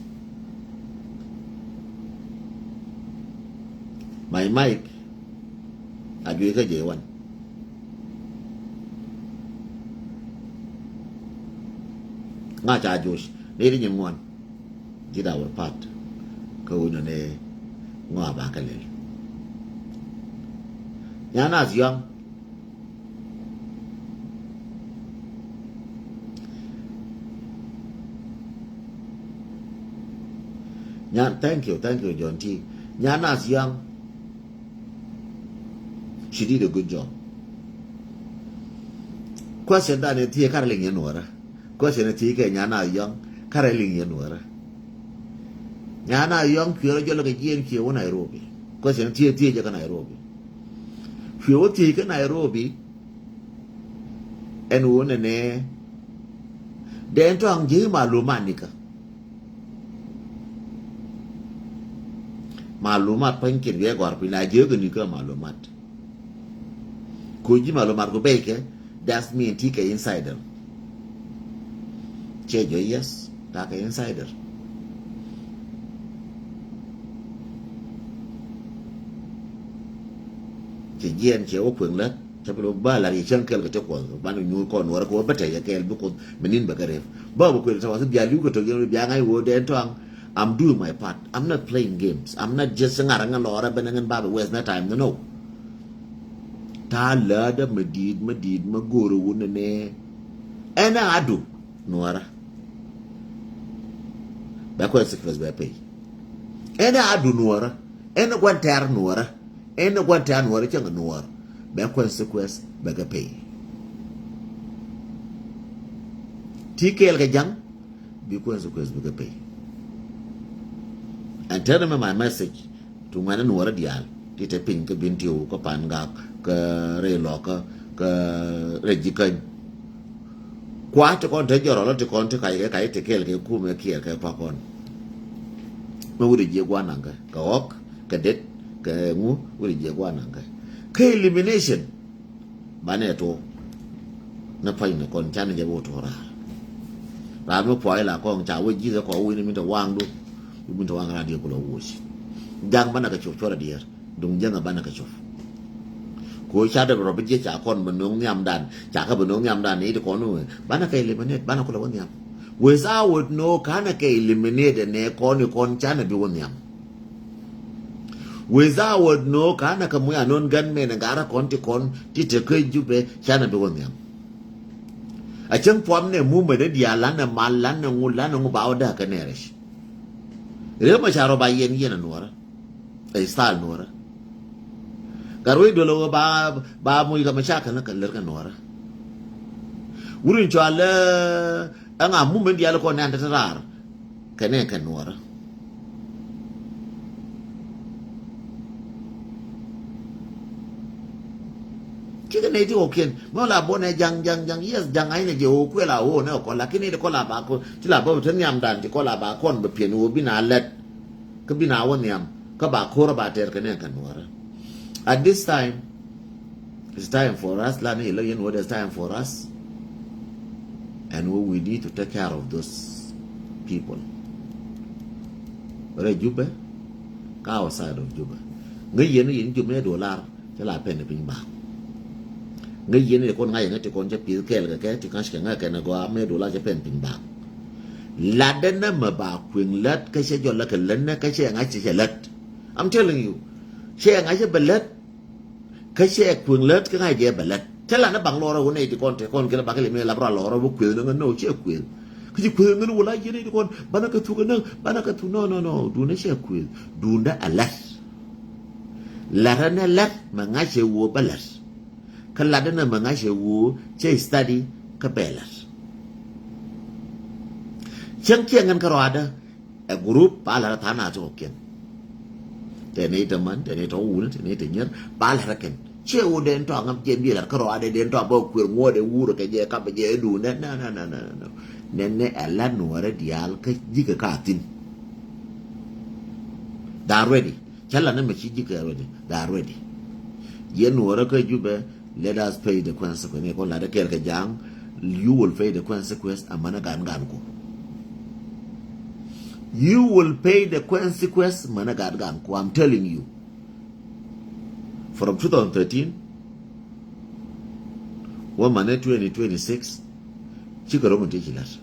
My mic a juic kä jɛ wan. Ŋa ca joc ni ri nyin ŋuan. Did our part. Kä wunɛ ni ŋɔa ba kä lel. Nyan as young. Nyan, thank you, thank you, John T. Nyan as young. She did a good job. Question dan ni thiɛ kar liŋ yɛn wärä. Question ni thiɛ kɛ nyan a yɔŋ kar liŋ yɛn wärä. Nyan a yɔŋ kuɛ rɔ jɔlɛ kɛ jiɛn kuɛ wä Nairobi. Question ni thiɛ thiɛ jɛ kä Nairobi. Kuɛ wä thiɛ kä Nairobi. Ɛn wä nɛ nɛ. Dɛn tɔŋ ji̱ malumat nikä. Malumat pa̱ny kiɛn wiɛ gɔ̱a̱r piny la jiäk ni kä malumat. Ko ji̱ malumat ko bɛy kɛ, that's mean ti kɛ insider. Cɛ jɔ yes, ta kɛ insider. Cɛ jiɛn cɛ wä kueŋ lät. Cɛ bi lo ba lar yɛ cäŋ kɛl kɛ ti kuɔth ban nyuur kɔn nuɔrɛ kɛ wä bä tɛyɛ kɛl bi kuoth mi nin bɛ kɛ rep. Ba bä kuel tɛ wath bia liw kɛ tök yɛn bia ŋa̱c wä dɛn tɔaŋ. I'm doing my part. I'm not playing games. I'm not just ŋa̱r ŋän lɔrɛ bɛ ni ŋän ba bɛ waste na time ni no. Ta lädä mi di̱i̱t mi di̱i̱t mi go̱o̱r wun ni ni. Ɛn a du nuɔrɛ. Bɛ kuɛ sikres bɛ pay. Ɛn a du nuɔrɛ. Ɛn a guan tɛr nuɔrɛ. Ɛn ni gua̱n tɛ̈r nuɔɔr cäŋ nuɔɔr bɛ consequence bɛ kɛ pay. Ti kɛɛl kɛ ja̱ŋ bi consequence bi kɛ pay. And tell me my message to ŋuɛ̈ni nuɔɔr diaal ti te piny kä Bentiu kä Pangak kä rɛy Lɔkä kä rɛy Jikäny. Kua̱r ti kɔn te jɔrɔ lɔ ti kɔn ti kac kɛ kac ti kɛɛl kɛ kumɛ kiɛɛr kɛ pakɔn. Mɛ wut jiɛ gua̱n naŋ kɛ kɛ ɣɔk kɛ det kɛ ŋu wut jiɛ gua̱n naŋ kɛ kɛ elimination. Banɛ tuɔ ni pa̱ny ni kɔn canɛ jɛ bi wä tuɔ raar. Raar mi pua̱c la kɔn ca wä ji̱th kɛ kɔn wi̱ni min te waŋdu. Wi̱ni te waŋ raar diɛ kulɔ wuɔc. Jaŋ banɛ kɛ cop cuɔrɛ diɛɛr. Duŋ jäŋä banɛ kɛ cop. Ko ca dee rɔ bi jiɛ ca kɔn bi no̱o̱ŋ nhiamdan, ca kä bi no̱o̱ŋ nhiamdan ni ti kɔn wee. Banɛ kɛ eliminate, banɛ kulɛ wä nhiam. Without no kanɛ kɛ eliminate nɛ kɔn i kɔn canɛ bi wä nhiam. Without no kanɛ kɛ muc anɔn gunmen garɛ kɔn ti kɔn ti te kä Jubɛ canɛ bi wä nhiam. A cäŋ puam nɛ mumɛ dee diaal lanɛ mal lanɛ ŋu lanɛ ŋu ba wä dee kɛ nɛ rɛc. Riek Machar rɔ ba yɛn yɛn a nuɔrä. Ɛ style nuɔrä. Gat wec duel wä ba ba muc kɛ mɛ ca kɛ lär kɛ nuɔrä. Wur in cɔal ɛ ŋa mumɛ diaal kɔn nɛ an te te raar. Kɛ nɛ kɛ nuɔrä. Cikɛ nɛy ti ɣɔkiɛn mɛ la bɔ nɛ jaŋ jaŋ jaŋ, yes, jaŋ a inɛ jɛ ɣöö kuɛl a ɣöö nɛ ɣɔkɔ, lakin nɛy ti kɔl a ba kɔn ti la bä te nhiamdan ti kɔl a ba kɔn bɛ piɛn ɣöö bi na lɛt. Kä bi na wä nhiam kä ba ko̱r a ba tɛr kɛ nɛ kɛ nuɔrä. At this time, it's time for us, la ni ilä yɛn wä dee, it's time for us. And we, we need to take care of those people. Rɛ Jubɛ kä outside of Jubɛ. Ŋäc yɛn yɛn Jubɛ mɛ dolar cɛ la pɛn piny bak. Ŋäc yɛn yɛ kɔn ŋa̱c yɛn ti kɔn cɛ pi̱th kɛɛl kɛ kɛ ti ka̱c kɛ ŋa̱c kɛn gɔaa mɛ dolar cɛ pɛn piny bak. Latdɛ nɛ mɛ ba kueŋ lät kä cɛ jɔl lä kɛ lät nɛ kä cɛ ŋa̱c cɛ cɛ lät. I'm telling you, cɛ ŋa̱c cɛ bɛ lät. Kä cɛ kueŋ lät kä ŋa̱c jɛ bɛ lät. Cä lanɛ baŋ lɔrä wä nɛy ti kɔn te kɔn kɛn baŋ kɛ lɛ mi lap ra lɔrä wä kueth ni ŋä, no, cɛ kueth. Kä ci kueth ŋän wä la yɛn nɛy ti kɔn banɛ kɛ thuk kɛ näŋ banɛ kɛ thuk, no, no, no, duundɛ cɛ kueth. Duundɛ a lät. Lät rɛ nɛ lät mɛ ŋa̱c cɛ wä bɛ lät. Kä latdä nɛ mɛ ŋa̱c cɛ wä cɛ study kä bɛ lät. Cäŋ ciɛ ŋän kä rɔadä. Ɛ group ba la̱rä tha̱a̱ŋ nath ti kɔ̱kiɛn. Tɛn i̱ te män, tɛn i̱ te wun, tɛn i̱ te nyier, ba la̱rä kɛn. Ciɛ wun den tɔ̱ ŋäm jiɛn bi la̱r kärɔa dee den tɔ̱ bä kuer ŋuɔ̱t ɛ wur kɛ jɛ kap jɛ dun nɛ nɛ nɛ nɛ nɛ nɛ. Nɛ nɛ ɛ la nuɔrɛ diaal kä ji̱ kɛ ka thi̱n. They are ready. Cä la nɛ mɛ ci ji̱ kɛ ready. They are ready. Yɛn nuɔrɛ kä Jubɛ, let us pay the consequence. Ni kɔn latdä kɛɛl kɛ ja̱a̱ŋ, you will pay the consequence. Amäni gan gan ku. You will pay the consequence mäni gan gan ku. I'm telling you. From two thousand thirteen wä mäni twenty twenty-six, cikɛ ro̱ŋ in tëë ci la̱t.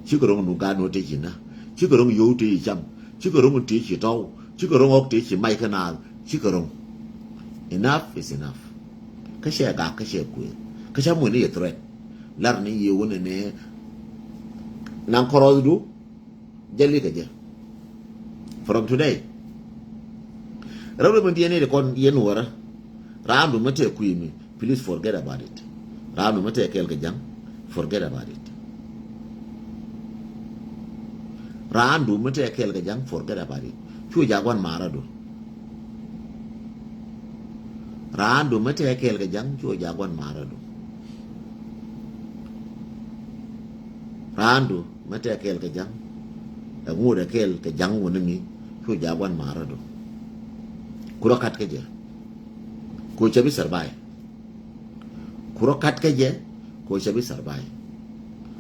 Cikɛ ro̱ŋ in nuŋ gaat nuɔ̱t tëë ci na. Cikɛ ro̱ŋ in yio̱w tëë ci cam. Cikɛ ro̱ŋ in tëë ci tɔ̱w. Cikɛ ro̱ŋ ɣɔ̱k tëë ci mac kä naath. Cikɛ ro̱ŋ. Enough is enough. Kä cɛ gak kä cɛ kuëëth. Kä cä muc ni yɛ threat. Lar ni yɛ wun ni naŋ kɔrɔthdu. Jɛ likɛ jɛ. From today. Rɛw ri mi diɛn ni di kɔn yɛn wärä. Raandu mi tɛ kui̱ mi, please forget about it. Raandu mi tɛ kɛɛl kɛ ja̱ŋ, forget about it. Raandu mi tɛ kɛɛl kɛ ja̱ŋ, forget about it. Cu ja̱ gua̱n ma̱a̱rädu. Raandu mi tɛ kɛɛl kɛ ja̱ŋ, cu ja̱ gua̱n ma̱a̱rädu. Raandu mi tɛ kɛɛl kɛ ja̱ŋ, ɛ ŋut ɛ kɛɛl kɛ ja̱ŋ wuni mi, cu ja̱ gua̱n ma̱a̱rädu. Kurɔ kat kä jɛ. Ku cɛ bi survive. Kurɔ kat kä jɛ, ku cɛ bi survive.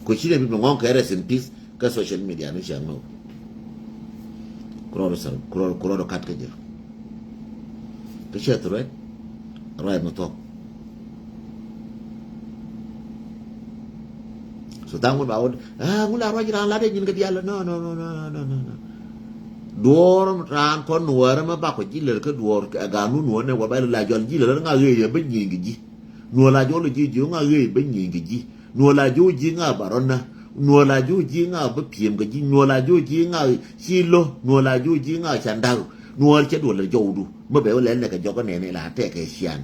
Ku ci nɛ bi mi ŋɔ̱ŋ kɛ rest in peace kä social media ni cɛ ŋɔ̱ŋ. Kurɔ rɔ sur-, kurɔ, kurɔ rɔ kat kä jɛ. Kä cɛ threat, ruac mi thuɔ̱k. So tha̱a̱ŋ wun ba wä, ah, ŋun la ruac raan lat ɛ nyin kɛ diaal. No, no, no. Duɔ̱ɔ̱r raan kɔn nuɔ̱ɔ̱rä mi bakɔ ji̱ lär kä duɔ̱ɔ̱r ɛ ga̱a̱n wun nuɔ̱ɔ̱r nɛ wä bɛ la jɔl ji̱ lär ŋa ɣöö yɛ bä nyieny kɛ ji̱. Nuɔ̱ɔ̱r la jɔl ji̱ ji̱ ŋa ɣöö yɛ bä nyieny kɛ ji̱. Nuɔ̱ɔ̱r la ji̱ ji̱ ŋa bä rɔ̱ nä. Nuɔ̱ɔ̱r la ji̱ ji̱ ŋa bä pi̱em kɛ ji̱. Nuɔ̱ɔ̱r la ji̱ ji̱ ŋa ci lo̱. Nuɔ̱ɔ̱r la ji̱ ji̱ ŋa can da̱k. Nuɔ̱ɔ̱r cɛ duɔl lɛ jɔwdu. Mä bɛ wä lɛl nɛ kɛ jɔk nɛɛni la tɛkɛ cian.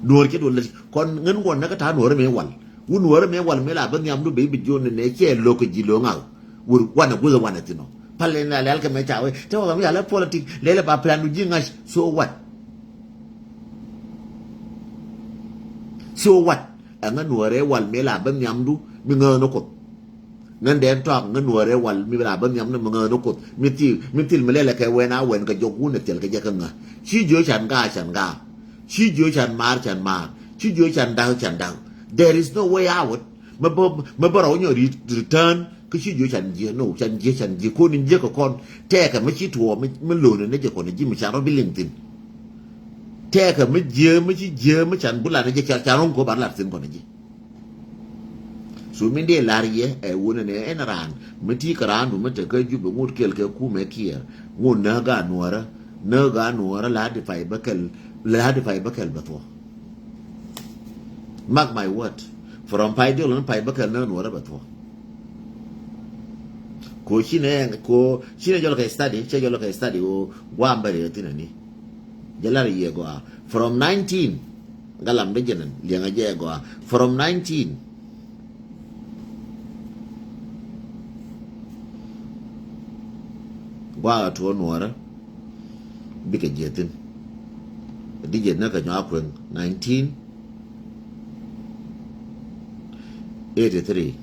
Nuɔ̱ɔ̱r cɛ duɔl lɛ kɔn ŋän guɔn nä kä ta̱a̱ nuɔ̱ɔ̱r mëë wal. Wun nuɔ̱ɔ̱r mëë wal mëë la bä nhiamdu bɛ i̱ bi jiɔn ni nɛ cɛ lo̱k kɛ ji̱ lo̱ŋ ak. Wur wanɛ guth wanɛ thin ɔ. Pal in la lɛl kɛ mɛ ca wee te wä kɛ mi ca lɛ politik lɛl ba plan du ji̱ ŋa̱c. So what? So what? Ɛŋä nuɔ̱ɔ̱rɛ wal mëë la bä nhiamdu mi ŋäänä Kuoth. Ŋän dɛn tɔak ŋä nuɔ̱ɔ̱rɛ wal mi la bä nhiam ni mi ŋäänä Kuoth mi thil, mi thil mi lɛlɛ kɛ wɛn a wɛn kɛ jɔk wun ɛ thil kɛ jɛ kä ŋä. Ci jiö can gaa can gaa. Ci jiö can maar can maar. Ci jiö can da̱k can da̱k. There is no way out. Mi bä, mi bä rɔw nyɔ ri-, return. Kä ci jiö can jiö, no, can jiö, can jiö. Kɔn in jiö kɛ kɔn. Tɛɛkɛ mi ci tuɔɔ mi, mi lon in ni jɛ kɔn in ji̱ mi can rɔ bi liŋ thin. Tɛkɛ mi jiee, mi ci jiee, mi can bulan ni jɛ, can, can ro̱ŋ ko ban lar thin kɔn ni ji̱. So min dee lar yɛ ɛ wunɛ ni ɛn raan mi ti kɛ raandu mi te kä Jubɛ ŋot kɛl kɛ kumɛ kiɛɛr. Ŋot näk gaa nuɔrä, näk gaa nuɔrä la di pay bä kɛl, la di pay bä kɛl bɛ thuɔ. Mark my word. From pay diɔl ni pay bä kɛl näk nuɔrä bɛ thuɔ. Ko cinɛ, ko cinɛ jɔl kɛ study, cɛ jɔl kɛ study o guam bɛ rɛ thin ani. Jɛ lar yɛ gɔaa. From nineteen. Galam dee jɛnɛn liɛŋɛ jɛ gɔaa. From nineteen. Gua̱a̱ tuɔ nuɔrä. Bikɛ jiɛ thin. Di jɛ näk kɛ nyɔa kueŋ. Nineteen eighty-three.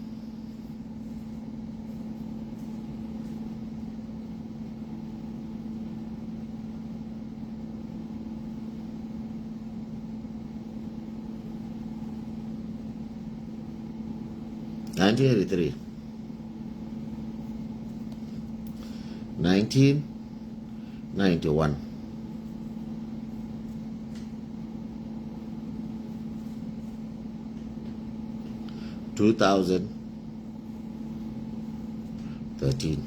Nineteen eighty-three. Nineteen ninety-one. Two thousand thirteen.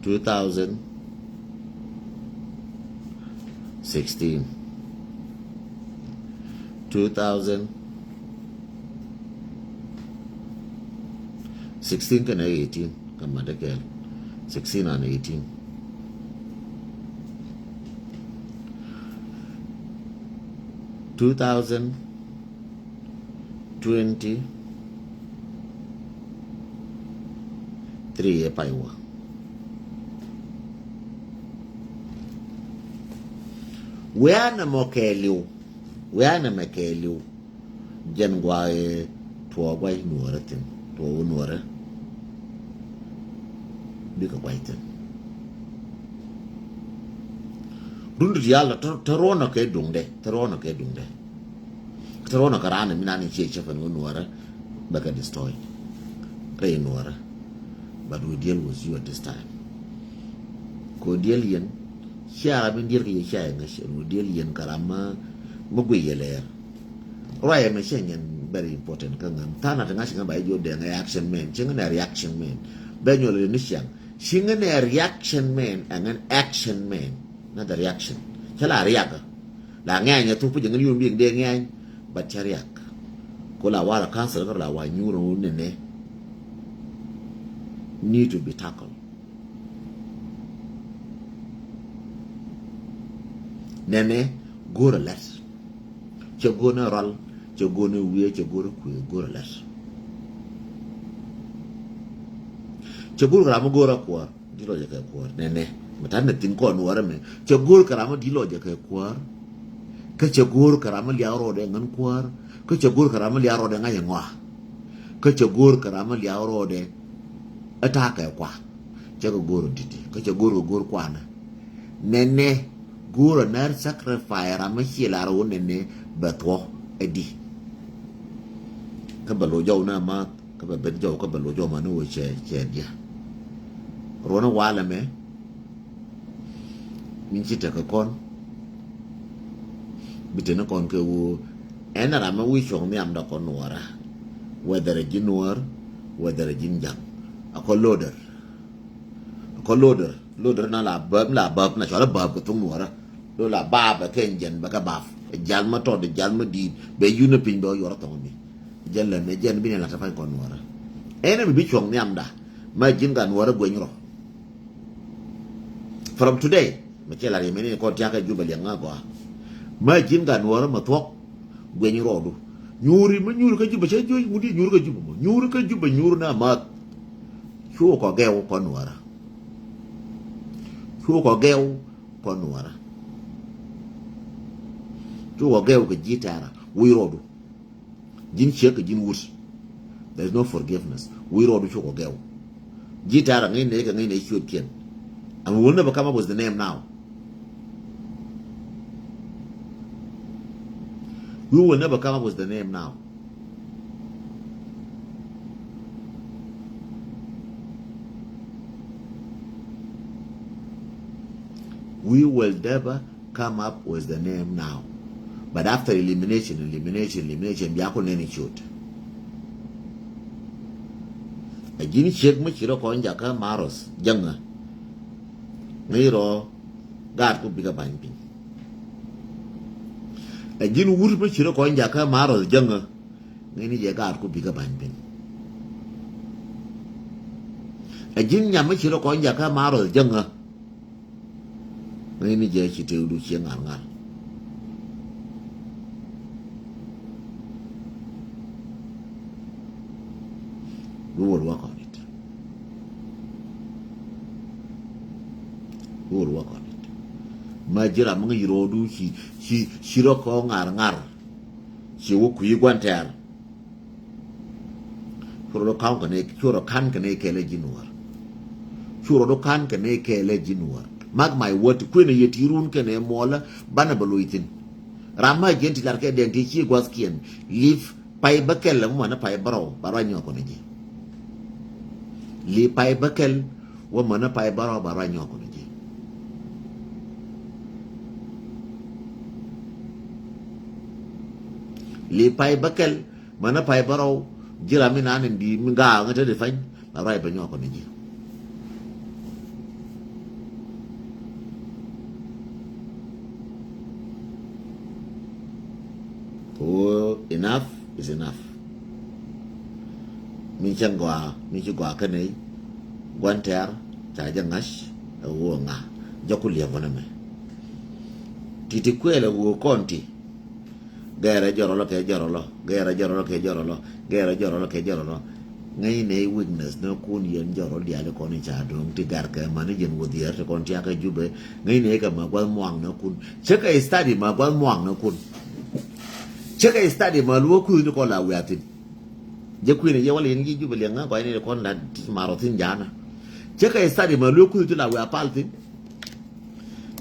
Two thousand sixteen. Two thousand sixteen kɛnɛ eighteen kɛ mat dee kɛɛl. Sixteen and eighteen. Two thousand twenty-three ɛ pay wä. Wee a nɛmɔ kɛɛliw. Wee a nɛmɛ kɛɛliw. Jɛn gua̱a̱ ɛ tuɔɔk gua̱c nuɔɔrä thi̱n, tuɔɔk wä nuɔɔrä. Bikɛ gua̱c thi̱n. Run diaal tɔ, tɔ ruɔ̱nɔ kɛ duŋdɛ, tɔ ruɔ̱nɔ kɛ duŋdɛ. Tɔ ruɔ̱nɔ kɛ raan mi nan in ciɛ cɛ pɛn wä nuɔɔrä bɛ kɛ destroy. Rɛy nuɔɔrä. But we deal with you at this time. Ko diɛl yɛn cia ram in diɛl kɛ yɛ cia yɛ ŋäc ɛn wä diɛl yɛn kɛ ram ma, ma guiy yɛ lɛɛr. Ruac ɛmɛ cɛ nyɛn very important kä ŋäm. Tha̱a̱ŋ na ti ŋa̱c ŋäm ba ji̱ jiök dee ŋäc action man. Ci ŋäc nɛ reaction man. Bɛ nyɔl ni ciaŋ. Ci ŋäc nɛ reaction man ɛ ŋäc action man. Not the reaction. Cä la riakä. La ŋɛ̈ny ɛ thuk pi jɛ ŋäc yom biɛŋ dee ŋɛ̈ny. But cä riak. Ko la wa la council kä la wa nyuur ɛ wun nɛnɛ. Need to be tackled. Nɛnɛ go̱o̱rä lɛt. Cɛ go̱o̱r ni rɔl, cɛ go̱o̱r ni wiee, cɛ go̱o̱r ni kuëë, go̱o̱rä lɛt. Cɛ go̱o̱r kɛ ram mi go̱o̱rä kuäär, di lɔcɛ kɛ kuäär. Nɛnɛ, mi ta̱n ni thi̱n kɔn nuɔɔrä mɛ. Cɛ go̱o̱r kɛ ram mi di lɔcɛ kɛ kuäär. Kä cɛ go̱o̱r kɛ ram mi liak rɔɔdɛ ŋän kuäär. Kä cɛ go̱o̱r kɛ ram mi liak rɔɔdɛ ŋa̱c ɛ ŋɔa. Kä cɛ go̱o̱r kɛ ram mi liak rɔɔdɛ ɛ ta̱a̱ kɛ kua. Cɛ kɛ go̱o̱r ɔ di̱t, kä cɛ go̱o̱r kɛ go̱o̱r kuanɛ. Nɛnɛ go̱o̱r ɔ nɛr sacrifice ram mi ciɛ lar wä nɛnɛ bɛ thuɔ ɛ di. Kä bɛ lo̱c jɔw nɛ ma, kä bɛ ben jɔw, kä bɛ lo̱c jɔw ma ni wä cɛ, cɛ diɛ. Ruɔ̱n walɛ mɛ. Min ci tekɛ kɔn. Bi teni kɔn kɛ woo. Ɛn ram mi wi̱i̱ cuɔ̱ŋ nhiamdä kɔn nuɔɔrä. Whether ɛ ji̱n nuɔɔr, whether ɛ ji̱n ja̱ŋ. A kɔn loader. A kɔn loader. Loader na la bäp, la bäp, na cɔal a bäp kɛ thuk nuɔɔrä. Lo la bap ɛ kɛ jɛn bɛ kɛ bap. Jal ma tɔt, jal ma di̱i̱t. Bɛ yun ɛ piny bɛ yuɔr thɔŋ ni. Jɛn lɛ mɛ jɛn bi ni la tɛ pany kɔn nuɔɔrä. Ɛn mi bi cuɔ̱ŋ nhiamdä. Ma ji̱n ka nuɔɔrä gueny rɔ. From today, mɛ cɛ la ri mɛ ni kɔn tiakä Jubɛ liɛŋ ŋa gɔaa. Ma ji̱n ka nuɔɔrä ma thuɔk gueny rɔɔdu. Nyuuri ma nyuuri kä Jubɛ cɛ juɔc ŋudi nyuuri kä Jubɛ mɔ. Nyuuri kä Jubɛ nyuuri na math. Cuɔ kɔ gɛw kɔn nuɔɔrä. Cuɔ kɔ gɛw kɔn nuɔɔrä. Cuɔ kɔ gɛw kɛ ji̱ tɛ̈rä wi̱i̱ rɔɔdu. Ji̱n ciek kɛ ji̱n wut. There is no forgiveness. Wi̱i̱ rɔɔdu cuɔ kɔ gɛw. Ji̱ tɛ̈rä ŋäcnɛ kɛ ŋäcnɛ ciötkiɛn. And we will never come up with the name now. We will never come up with the name now. We will never come up with the name now. But after elimination, elimination, elimination, bia ku neni ciöt. A ji̱n ciek mi ci rɔ kɔn jakä Maroth jäŋä. Ŋäc rɔ gaat ku bikɛ bany piny. A ji̱n wut mi ci rɔ kɔn jakä Maroth jäŋä. Ŋäcni jɛ gaat ku bikɛ bany piny. A ji̱n nyam mi ci rɔ kɔn jakä Maroth jäŋä. Ŋäcni jɛ ci tëëkdu ci ŋa̱r ŋa̱r. We will work on it. We will work on it. Ma ji̱ ram mi ŋäc rɔɔdu ci, ci, ci rɔ kɔn ŋa̱r ŋa̱r. Ci wä kui̱ gua̱n tɛ̈r. Cu rɔ ka̱n kɛ nɛ, cu rɔ ka̱n kɛ nɛ kɛɛl ɛ ji̱ Nuäär. Cu rɔ ka̱n kɛ nɛ kɛɛl ɛ ji̱ Nuäär. Mark my word, kuënɛ yɛ ti run kɛnɛ muɔlä banɛ bɛ loc thi̱n. Ram ma jiɛn ti lar kɛ dɛn ti ci gua̱thkiɛn. Li̱p pay bäkɛl ɛmɔ mänä pay bärɔw ba ruac nyɔk kɔnɛ ji̱. Li̱p pay bäkɛl wä mänä pay bärɔw ba ruac nyɔk kɔnɛ ji̱. Li̱p pay bäkɛl mänä pay bärɔw ji̱ ram mi naan in di mi gaak ŋä te di pany ba ruac bɛ nyɔk kɔnɛ ji̱. Ko enough is enough. Mi cäŋ gɔaa, mi ci gɔaa kä nɛy, gua̱n tɛ̈r ca jɛ ŋa̱c ɛ ɣöö ŋa jɔku liɛp wänɛ mɛ. Ti̱ti̱ kuɛɛl ɛ ɣöö kɔn ti gɛɛrɛ jɔrɔlɔ kɛ jɔrɔlɔ, gɛɛrɛ jɔrɔlɔ kɛ jɔrɔlɔ, gɛɛrɛ jɔrɔlɔ kɛ jɔrɔlɔ. Ŋäcnɛ i̱ weakness ni kun yɛn jɔrɔl diaal i̱ kɔn i̱ ca do̱ŋ ti garkɛ mani jɛn wä dhiɛɛr ti kɔn tiakä Jubɛ. Ŋäcnɛ i̱ kɛ ma gua̱th muaŋ ni kun. Cä kɛ study ma gua̱th muaŋ ni kun. Cä kɛ study ma luɔ̱k kui̱ ni kɔn la wiathin. Jɛ kui̱n i̱ yɛ wä liɛn ji̱ Jubɛ liɛŋ ŋä kɔc ni kɔn la ti marɔ thi̱n ja̱a̱nä. Cä kɛ study ma luɔ̱k kui̱ ti la wiathin.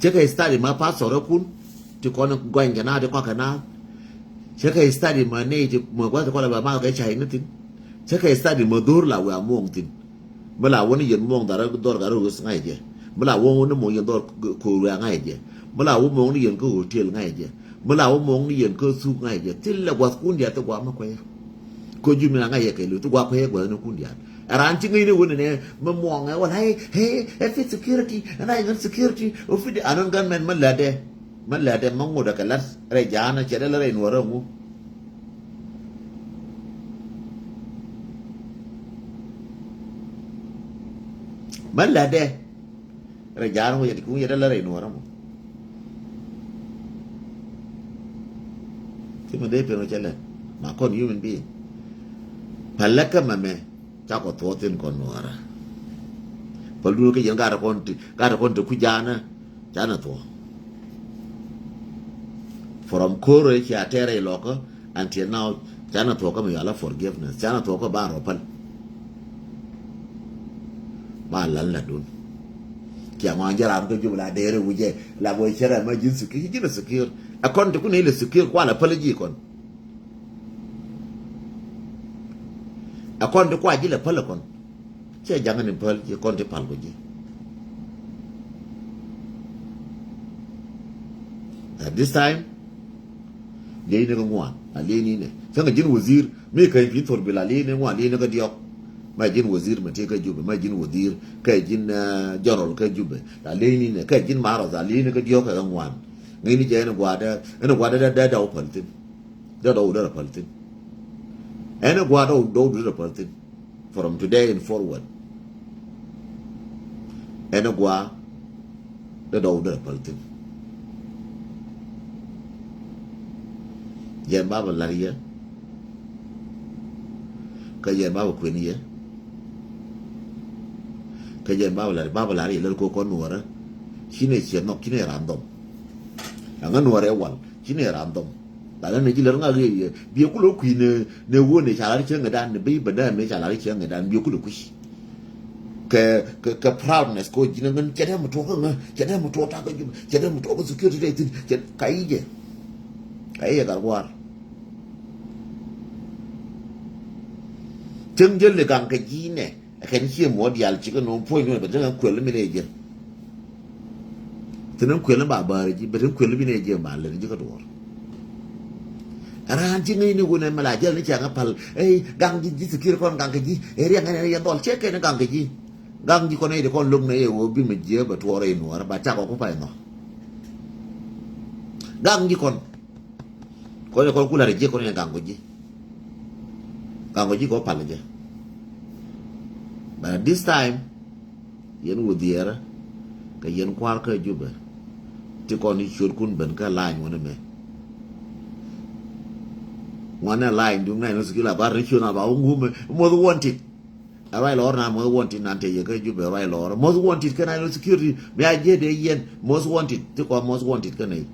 Cä kɛ study ma pastor ɛ kun ti kɔn gɔny kɛ naath ti kɔk kɛ naath. Cä kɛ study ma nɛy ti ma gua̱th ti kɔn la bɛ math kɛ cay ni thi̱n. Cä kɛ study ma dho̱r la wiaa muɔ̱ɔ̱ŋ thi̱n. Mi la wä ni yɛn muɔ̱ɔ̱ŋ dhar dhɔr gat röös ŋa̱c jɛ. Mi la wä ni muɔ̱ɔ̱ŋ yɛn dhɔr ko̱o̱r wiaa ŋa̱c jɛ. Mi la wä muɔ̱ɔ̱ŋ ni yɛn kä hotel ŋa̱c jɛ. Mi la wä muɔ̱ɔ̱ŋ ni yɛn kä thuk ŋa̱c jɛ. Thil lɛ gua̱th kun diaal thi gua̱a̱ mi kuɛyä. Kä jumi na ŋa̱c yɛ kɛ li̱w thi gua̱a̱ kuɛyä gua̱a̱th ni kun diaal. Ɛ raan ci ŋäcni wä ni nɛ mi muɔ̱ɔ̱ŋ ɛ wä la ɛ ɛ ɛ fi security ɛ na yɛ ŋän security ɛ fi di anɔn gunmen mi lätdɛ. Mi lätdɛ mi ŋut ɛ kɛ la̱t rɛy ja̱a̱nä cɛ dee lä rɛy nuɔ̱ɔ̱rä ŋu. Mɛ lätdɛ rɛ ja̱a̱n wä yɛ ti kuŋ yɛ dee lä rɛy nuɔ̱ɔ̱rä mɔ. Ti mɛ dee pen wä cɛ lɛ ma kɔn human being. Pälä kä mɛmɛ ca kɔ thuɔ̱ɔ̱th in kɔn nuɔ̱ɔ̱rä. Päl duun kä yɛn gat kɔn ti gat kɔn ti ku ja̱a̱nä. Canɛ thuɔ̱k. From ko̱rɛ cia tɛrɛ ilɔkä until now canɛ thuɔ̱k kä mi yɔala forgiveness canɛ thuɔ̱k kä ban rɔ päl. Ma lal na dun. Kia ŋɔan jɛ ram kä Jubɛ la dee rɛ wujɛ la bɔ cɛrɛ ma ji̱n secure ji̱n secure. Ɛ kɔn ti kun ilɛ secure kua la päl ji̱ kɔn. Ɛ kɔn ti kua ji̱ la päl kɔn. Cɛ jaŋä ni päl ci kɔn ti pal kɔ ji̱. At this time lieny ni kä ŋuan a lieny ni nɛ cäŋ a ji̱n wazir mi käny pi̱n thor bi la lieny ni ŋuan lieny ni kä diɔk. Ma ji̱n wazir ma ti kä Jubɛ ma ji̱n wazir kä ji̱n jɔrɔl kä Jubɛ la lieny ni nɛ kä ji̱n marɔth a lieny ni kä diɔk kɛ kä ŋuan. Ŋäcni jɛ ɛn gua̱a̱dä ɛn gua̱a̱dä dee dee dee wä päl thi̱n. Dee dɔw derɛ päl thi̱n. Ɛn ɛ gua̱a̱ dɔw dɔw derɛ päl thi̱n. From today and forward. Ɛn ɛ gua̱a̱ dee dɔw derɛ päl thi̱n. Yɛn ba bɛ la̱r yɛ. Kä yɛn ba bɛ kuën yɛ. Kä yɛn ba bɛ la̱r ba bɛ la̱r yɛ lär kɔ kɔn nuɔrä. Ci nɛ ciɛ nhɔk ci nɛ ran dhɔm. Ɛŋä nuɔrɛ wal ci nɛ ran dhɔm. Lalä ni ji̱ lär ŋak yɛ yɛ biɛ kulɛ kui̱ ni ni wä ni ca lar cieŋ dan ni bi bä däm ni ca lar cieŋ dan biɛ kulɛ kui̱. Kɛ kɛ kɛ proudness kɔ ji̱n ŋän cɛ dee mi tuɔk ŋä cɛ dee mi tuɔk tak kä ji̱ cɛ dee mi tuɔk kä security dee thin cɛ ka yi jɛ. Ka yi jɛ gat guar. Cieŋ jɛ li gaŋ kɛ ji̱ nɛ. Ɛ kɛn cie muɔ diaal cikɛ no̱o̱ŋ puɔ̱ny nuɔ̱n bɛ tekɛ kuɛl mi lɛ jɛ. Thin kuël ni ba bäär ji̱, bɛ thin kuël bi ni ji̱ ba lɛr ji̱ kä duɔ̱ɔ̱r. Raan ci ŋäcni wun ɛmɛ la jäl ni ciaŋ ɛ pal. Ey, gaŋ ji̱, ji̱ security kɔn gaŋ kɛ ji̱. Ɛ riɛŋ ɛn ɛ yɛn dhɔl, cɛ kɛn gaŋ kɛ ji̱. Gaŋ ji̱ kɔn ɛ yɛ di kɔn lo̱k ni ɛ wä bi mi jiɛ bɛ tuɔɔr ɛ nuɔɔr, ba cak ɔ ku pay nhɔk. Gaŋ ji̱ kɔn. Kɔn ɛ kɔn ku la̱r ji̱ kɔn ɛ gaŋ kɛ ji̱. Gaŋ kɛ ji̱ kɛ wä pal jɛ. But at this time, yɛn wä dhiɛɛrä kɛ yɛn kua̱r kä Jubɛ. Ti kɔn i̱ ciötkun ben kä la̱ny wänɛ mɛ. Ŋuanɛ la̱ny duŋ na̱ny ni security la bar ni ciöt na ba wä ŋumɛ, most wanted. A ruac lɔɔr na most wanted nan te yɛ kä Jubɛ ruac lɔɔr. Most wanted kä na̱ny ni security mi a jiɛ dee yɛn most wanted. Ti kɔn most wanted kä nɛy.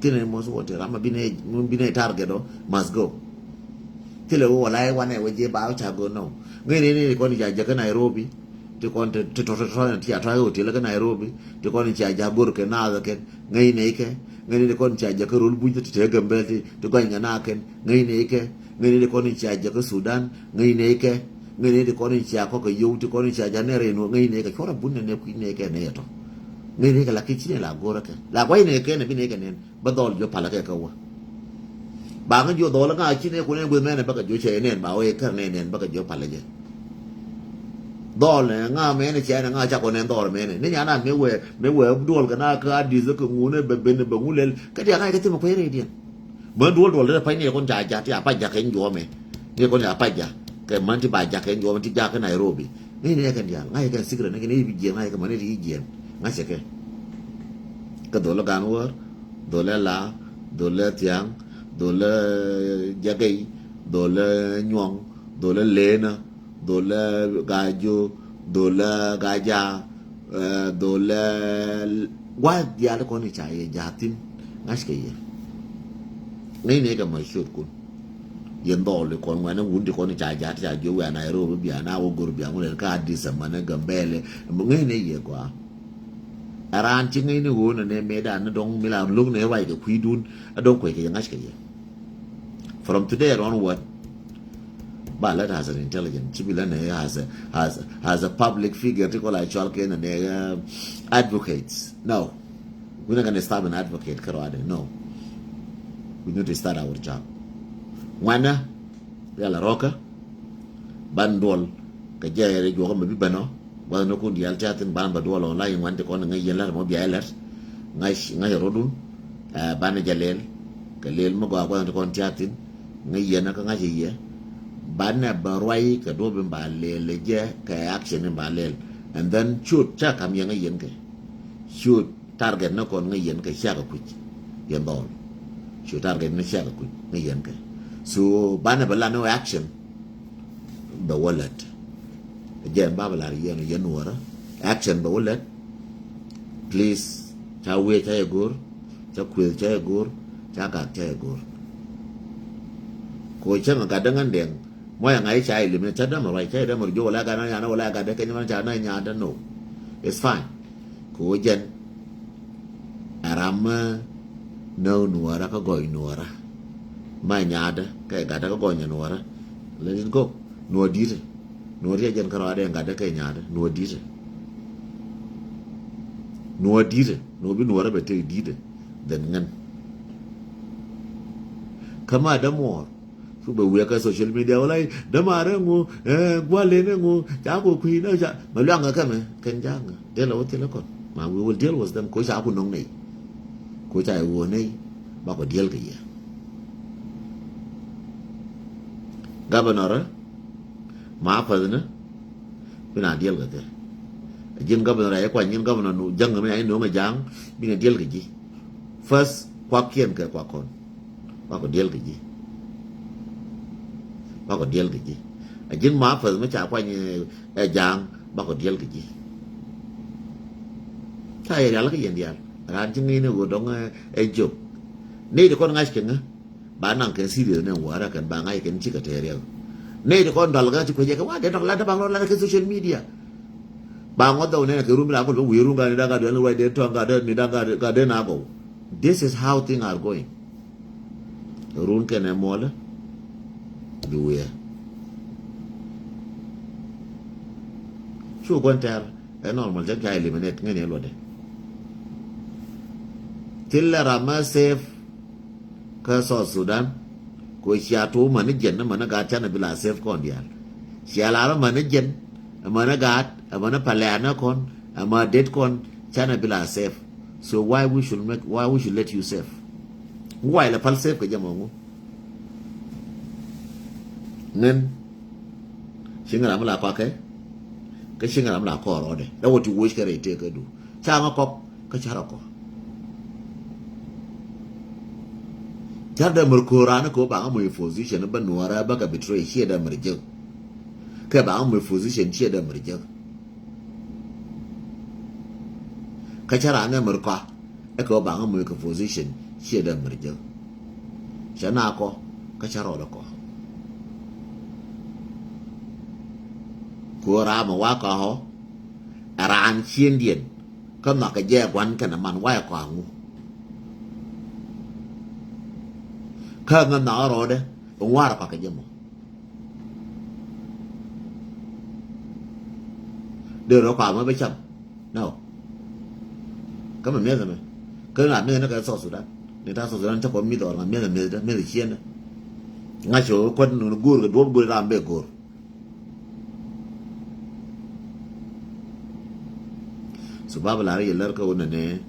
Ti nɛy most wanted. Ram a bi nɛy, bi nɛy target ɔ must go. Thilɛ wä wala i̱ wanɛ wä jiɛ ba wä ca go̱o̱r nɔ. Ŋäcni ni kɔn i̱ ca jäkä Nairobi. Ti kɔn ti tɔ̱ tɔ̱ tɔ̱ ti ca tɔ̱ hotel kä Nairobi. Ti kɔn i̱ ca ja̱ go̱r kɛ naath kɛn. Ŋäcni kɛ. Ŋäcni ti kɔn i̱ ca jäkä rol buc ti te Gambɛl ti gɔny kɛ naath kɛn. Ŋäcni kɛ. Ŋäcni ti kɔn i̱ ca jäkä Sudan. Ŋäcni kɛ. Ŋäcni ti kɔn i̱ ca kɔk kɛ yow ti kɔn i̱ ca ja̱ nɛr in wä ŋäcni kɛ cuɔr a bun nɛ nɛ kui̱ nɛ kɛ nɛ yɛ tɔ̱. Ŋäcni kɛ la ki̱ ci nɛ la go̱r kɛ la guay nɛ kɛ nɛ bi nɛ kɛ nɛn. Bä dhɔl jiɔ palä kɛ kä wä. Ba ŋä jiɔ dhɔl ŋa ci nɛ kunɛ gueth mɛnɛ bä kɛ jiɔ cɛ nɛn ba wee kär nɛ nɛn bä kɛ jiɔ palä jɛ. Dhɔl nɛ ŋa mɛnɛ cɛ nɛ ŋa ca kɔ nɛn dhɔl mɛnɛ ni nyana mi wee mi wee duɔl kɛ na kä adith kɛ ŋunɛ bɛ ben bɛ ŋu lɛl kɛ diaŋ ŋa kɛ thimɛ kuɛ rɛy diɛn. Män duɔl duɔl dee pay ni kɔn ca jat ya pay jak kɛ juɔmɛ. Ni kɔn ya pay jak kɛ män ti ba jak kɛ juɔmɛ ti jak kɛ Nairobi. Ŋäcni ɛ kɛn diaal ŋa̱cɛ kɛn secret ni kɛn i̱ bi jiɛn ŋa̱cɛ kɛ mani ti i̱ jiɛn. Ŋa̱cɛ kɛ kɛ dho̱l ɛ Gan Wäär, dho̱l ɛ La, dho̱l ɛ Thiaŋ, dho̱l ɛ Jagɛy, dho̱l ɛ Nyuɔ̱ŋ, dho̱l ɛ Leenä, dho̱l ɛ Gajo, dho̱l ɛ Gaja, dho̱l ɛ gua̱a̱th diaal kɔn i̱ ca yɛ ja̱a̱thin. Ŋa̱ckɛ yɛ ŋäcni kɛ ma ciötkun. Yɛn dhɔɔl ikɔn ŋuɛn wun ti kɔn ca jat ca jiök wia Nairobi bia na wä gor bia ŋulɛl ka Addis Ababa ni Gambɛlɛ. Ŋäcni yɛ gɔaa. Ɛ raan ci ŋäcni ɣöö nɛ nɛ mëëdan ni dɔ̱ŋ mi la lo̱k nɛ ruac kɛ kui̱dun. Ɛ dɔ̱ŋ kuec kɛ yɛ ŋa̱c kɛ yɛ. From today onward, ba lät as an intelligent ci bi lät nɛ as a, as, as a public figure ti kɔn la cɔl kɛ nɛ nɛ advocates. No. We're not gonna stop an advocate kä ruaadɛ. No. We need to start our job. Ŋuanä rial a rɔkä. Ban duɔl kɛ jɛ rɛ juɔkä mɛ bi bɛnɔ. Gua̱th ni kun diaal ca thin ban ba duɔl online ŋuan ti kɔn ŋäc yɛn lät mɔ bia lät. Ŋa̱c ŋa̱c rɔdun. Ban jɛ lɛl kɛ lɛl mi gɔaa gua̱th ni kɔn ca thin. Ŋäc yɛn kä ŋa̱c yɛ. Ban nɛ bä ruac kɛ duɔp in ba lɛl jɛ kɛ action in ba lɛl. And then ciöt ca kam yɛ ŋäc yɛn kɛ ciöt. Target ni kɔn ŋäc yɛn kɛ ciakɛ kui̱c. Yɛn dhɔl. Cu target ni ciakɛ kui̱c ŋäc yɛn kɛ. So banɛ bɛ lan ni wä action. Bɛ wä lät. Jɛn ba bɛ lar yɛn yɛn nuɔrä. Action bɛ wä lät. Please ca wiɛ ca yɛ go̱r. Ca kueth ca yɛ go̱r. Ca gak ca yɛ go̱r. Ko cäŋ a gat däŋ ɛn dɛŋ. Mɔc a ŋa̱c ca yɛ lim ni ca dämɛ ruac ca yɛ dämɛ ruac wala gat na yan wala gat däŋ kɛ nyɛ man ca na nyaat däŋ no. It's fine. Kɛ ɣöö jɛn ɛ ram mi näk nuɔɔrä kä gɔɔy nuɔɔrä. Ma nyaatdä kɛ gatdä kä gɔɔy nuɔɔrä. Let it go. Nuɔɔr di̱tɛ. Nuɔɔr yɛ jɛn kä rɔadɛ gatdä kɛ nyaatdä nuɔɔr di̱tɛ. Nuɔɔr di̱tɛ nuɔɔr bi nuɔɔrä bɛ tëk di̱tɛ. Then ŋän kä ma dämuɔɔr. Cu bɛ wiɛ kä social media wala dämaar ɛŋu, gual in ɛŋu ca ku kui̱ nä ca mɛ luaŋ kä kɛmɛ kɛn ja̱a̱ŋ. Dee lɛ wä thilɛ kɔn ma we will deal with them ko ca ku no̱ŋ nɛy. Ko ca iwuɔ nɛy ba kɔ diɛl kɛ yɛ. Governor ma päth ni bi na diɛl kɛ kɛ. Ji̱n governor a yɛ kuany ji̱n governor nu jäŋ mi a yɛ no̱ŋ ɛ ja̱a̱ŋ bi na diɛl kɛ ji̱. First kuakiɛn kɛ kuak kɔn. Bakɔ diɛl kɛ ji̱. Bakɔ diɛl kɛ ji̱. A ji̱n ma päth mi ca kuany ɛ ja̱a̱ŋ bakɔ diɛl kɛ ji̱. Ca yɛ rial kä yɛn diaal raan ci ŋi̱i̱n ɛ ɣöö dɔ̱ŋ ɛ jok. Nɛy ti kɔn ŋa̱c kɛ ŋä ba naŋ kɛn serious nɛ wäärä kɛn ba ŋa̱c kɛn cikɛ tɛɛr riɛk. Nɛy ti kɔn dɔl kä ci kuecɛ kɛ wa dee dɔk lat dee ba ŋɔt lat kɛ social media. Ba ŋɔt dhɔw nɛn kɛ run bi la kɔl bä wi̱i̱ run ka ni da̱ŋ ka duel ni ruac dee tɔ̱ŋ ka dee ni da̱ŋ ka dee na gɔw. This is how things are going. Run kɛnɛ muɔlä bi wiɛ. Cu gua̱n tɛr ɛ normal, cä ca eliminate ŋäni ɛ luɔtdɛ. Thilɛ ram mɛ safe kä South Sudan. Kɛ cia tuɔɔk mäni jiɛn ni mäni gaat, canɛ bi la safe kɔn diaal. Cia lar mäni jiɛn, mäni gaat, mäni palianɛ kɔn, mäni det kɔn, canɛ bi la safe. So why we should make, why we should let you safe? Why la pal safe kɛ jɛ mɔ ŋu? Ŋän ci ŋäram la kɔakɛ, kä ci ŋäram la kɔɔr rɔɔdɛ. Dee wä ti woc kɛ rɛy tëëkädu. Ca ŋä kɔk kä ca rɔ kɔk. Car dee mär ko̱o̱r raan kɛ wä ba ŋä moc position bä nuɔɔrä bä kɛ betray, ciɛ dee mär jek. Kɛ ba ŋä moc position, ciɛ dee mär jek. Kä ca raan dee mär kɔa ɛ kɛ wä ba ŋä moc kɛ position, ciɛ dee mär jek. Cɛ na kɔ kä cä rɔɔdɛ kɔ. Kɛ ɣöö ram ɛ wa kɔ ɛ raan ciëndiɛn kä nhɔakɛ jɛ gua̱n kɛnɛ man wa ɛ kɔ aŋu. Kä ŋä nhɔakɛ rɔɔdɛ in warɛ kɔ kɛ jɛ mɔ. Dee rɔ kɔam mɛ bä cam. No. Kä mɛ miɛth ɛmɛ. Kä ŋa miɛth ni kɛ South Sudan. Ni ta̱a̱ South Sudan cä kɔn mi̱th ɔr ŋa miɛth, miɛth, miɛth ciɛn. Ŋa cɛ wä kuät ni go̱o̱r kɛ duɔ̱p go̱o̱r ram bɛ go̱o̱r. So Baba lar yɛ lär kä wä nɛnɛ.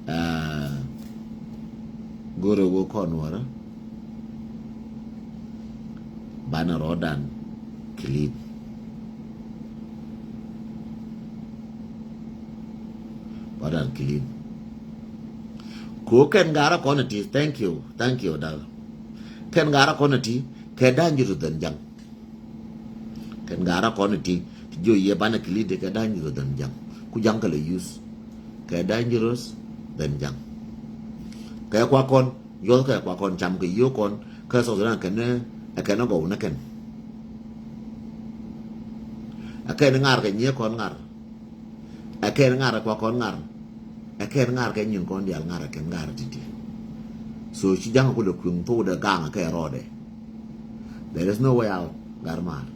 Aa, go̱rɛ wä kɔn wärä. Banɛ rɔɔdan clean. Rɔɔdan clean. Ko kɛn garä kɔn ti, thank you, thank you dal. Kɛn garä kɔn ti kɛ dangerous than jaŋ. Kɛn garä kɔn ti, ti jiɔ yɛ banɛ clean ti kɛ dangerous than jaŋ. Ku jaŋ kɛ lɛ use kɛ dangerous than jaŋ. Kɛ kua kɔn, yuɔth kɛ kua kɔn, cam kɛ yiö kɔn, kɛ South Sudan kɛn, ɛ kɛn gɔw ni kɛn. Ɛ kɛn ŋar kɛ nyiee kɔn ŋar. Ɛ kɛn ŋar ɛ kua kɔn ŋar. Ɛ kɛn ŋar kɛ nyin kɔn diaal ŋar ɛ kɛn ŋar ti̱ti̱. So ci jaŋ ku lɛ kui̱ŋ thok dɛ gaŋ ɛ kɛ rɔɔdɛ. There is no way out, gar maar.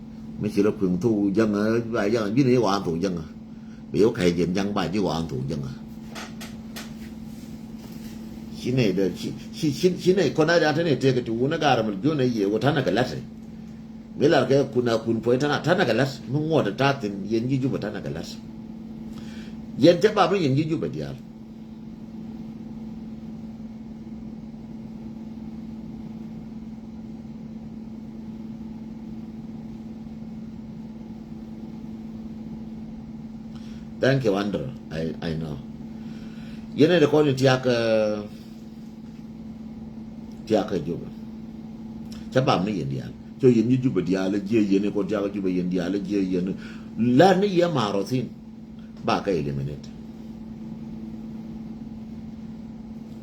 Mi ci rɔ kui̱ŋ thok jaŋä, ba jaŋä, ji̱n i̱ wan thok jaŋä. Bi yo̱ ka̱c jiɛn jaŋ ba ji̱ wan thok jaŋä. Ci nɛy dee, ci, ci, ci, ci nɛy kɔn a, a te nɛy tëëk ti wun a gar mɛ jiön a yiëë wä ta̱nɛ kɛ la̱t. Mi lar kɛ kun a kun puɔ̱ny ta̱nɛ, ta̱nɛ kɛ la̱t. Mi ŋuɔt a ta̱a̱ thi̱n, yɛn ji̱ Jubɛ ta̱nɛ kɛ la̱t. Yɛn cä bap ni yɛn ji̱ Jubɛ diaal. Thank you, Andrew. I, I know. Yɛn ɛ de kɔn in tiak, eh, tiak kä Jubɛ. Cä bam ni yɛn diaal. Cä yɛn ji̱ Jubɛ diaal, jiɛ yɛn kɔn tiak kä Jubɛ yɛn diaal, jiɛ yɛn. Lär ni yɛ marɔ thi̱n. Ba kɛ eliminate.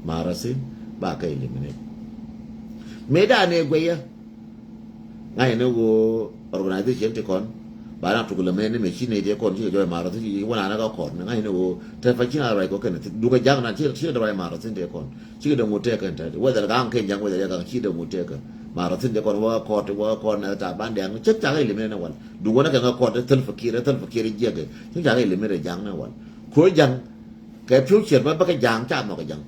Marɔ thi̱n, ba kɛ eliminate. Mëë da̱a̱n ɛ guɛyä. Ŋa̱cä ni ɣöö organization ti kɔn ba na tuk lɛ mɛ ni mɛ ci nɛy ti kɔn cikɛ jɔɔy marɔ thi̱n ci wä na na kä kɔr ni ŋa̱cä ni ɣöö te fa ci na ruac kɔ kɛn dukɛ ja̱ŋ na ci, ci dee ruac marɔ thi̱n ti kɔn cikɛ dee ŋut tëëkɛ ni tɛt whether gaŋ kɛn ja̱ŋ whether ja̱ŋ cikɛ dee ŋut tëëkɛ marɔ thi̱n ti kɔn wä kɔr ti wä kɔr ni ta ban dɛŋ cä cak ilimit ni wal duk wä ni kɛ ŋä kɔr ti thil fakir thil fakir jiɛkɛ cä cak ilimit ja̱ŋ ni wal ko ja̱ŋ kɛ future bä bä kɛ ja̱ŋ ca nhɔk kɛ ja̱ŋ.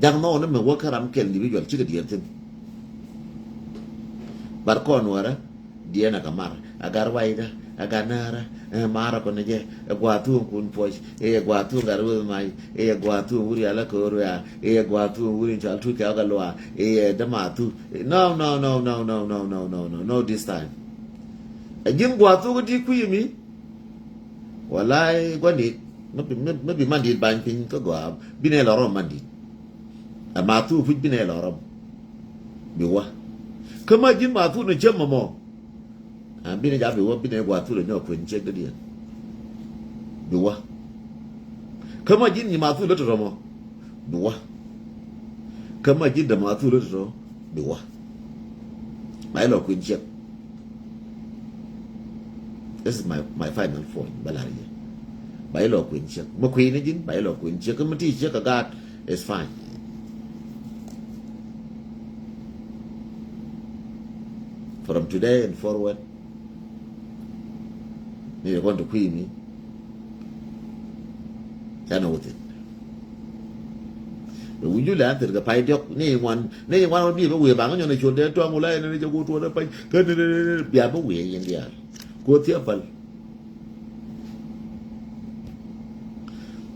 Ja̱ŋ nhɔk ni mɛ wä kä ram kɛl individual cikɛ diɛɛr thi̱n. But kɔn wärä diɛn ɛ kɛ mar ɛ gat waydä ɛ gat näärä ɛ marä kɔn jɛ ɛ gua̱a̱ thuŋ kun puɔc ɛ gua̱a̱ thuŋ gat weth mac ɛ gua̱a̱ thuŋ wur yalä kɛ wur ya ɛ gua̱a̱ thuŋ wur in cual tuc kɛ ɣä kɛ luaa ɛ däma thu. No, no, no, no, this time. Ɛ ji̱n gua̱a̱ thuŋ di kui̱ mi. Walay gua̱ndit mi bi, mi bi mandit bany piny kä gɔaa binɛ lɔ rɔm mandit. Ɛ ma thu puc binɛ lɔ rɔm. Bi wä kä ma ji̱n ma thu ni cem mɔmɔ. Ɛ binɛ ja bi wä binɛ gua thu ni nyɔ kuen cek dadiɛn. Bi wä kä ma ji̱n nyi ma thu lät rɔmɔ. Bi wä kä ma ji̱n dɛ ma thu lät rɔ. Bi wä. Ba ilɔ kuin ciek. This is my, my final point. Ba lar yɛ. Ba ilɔ kuin ciek. Ma kuin ni ji̱n ba ilɔ kuin ciek. Kä ma ti ciek kä gaat is fine. From today and forward, ni yɛ kɔn ti kui̱ mi. Canɛ wä thi̱n. Bɛ wi̱c ju lɛ an thir kɛ pay diɔ̱k ni ŋuan ni ŋuan wä biɛ bä wiee baŋ nyɔn a col dee tuaŋ wula ɛn ni jɛ ku tuɔt a pay kä ni ni ni bia bä wiee yɛn diaal. Ku thiɛ päl.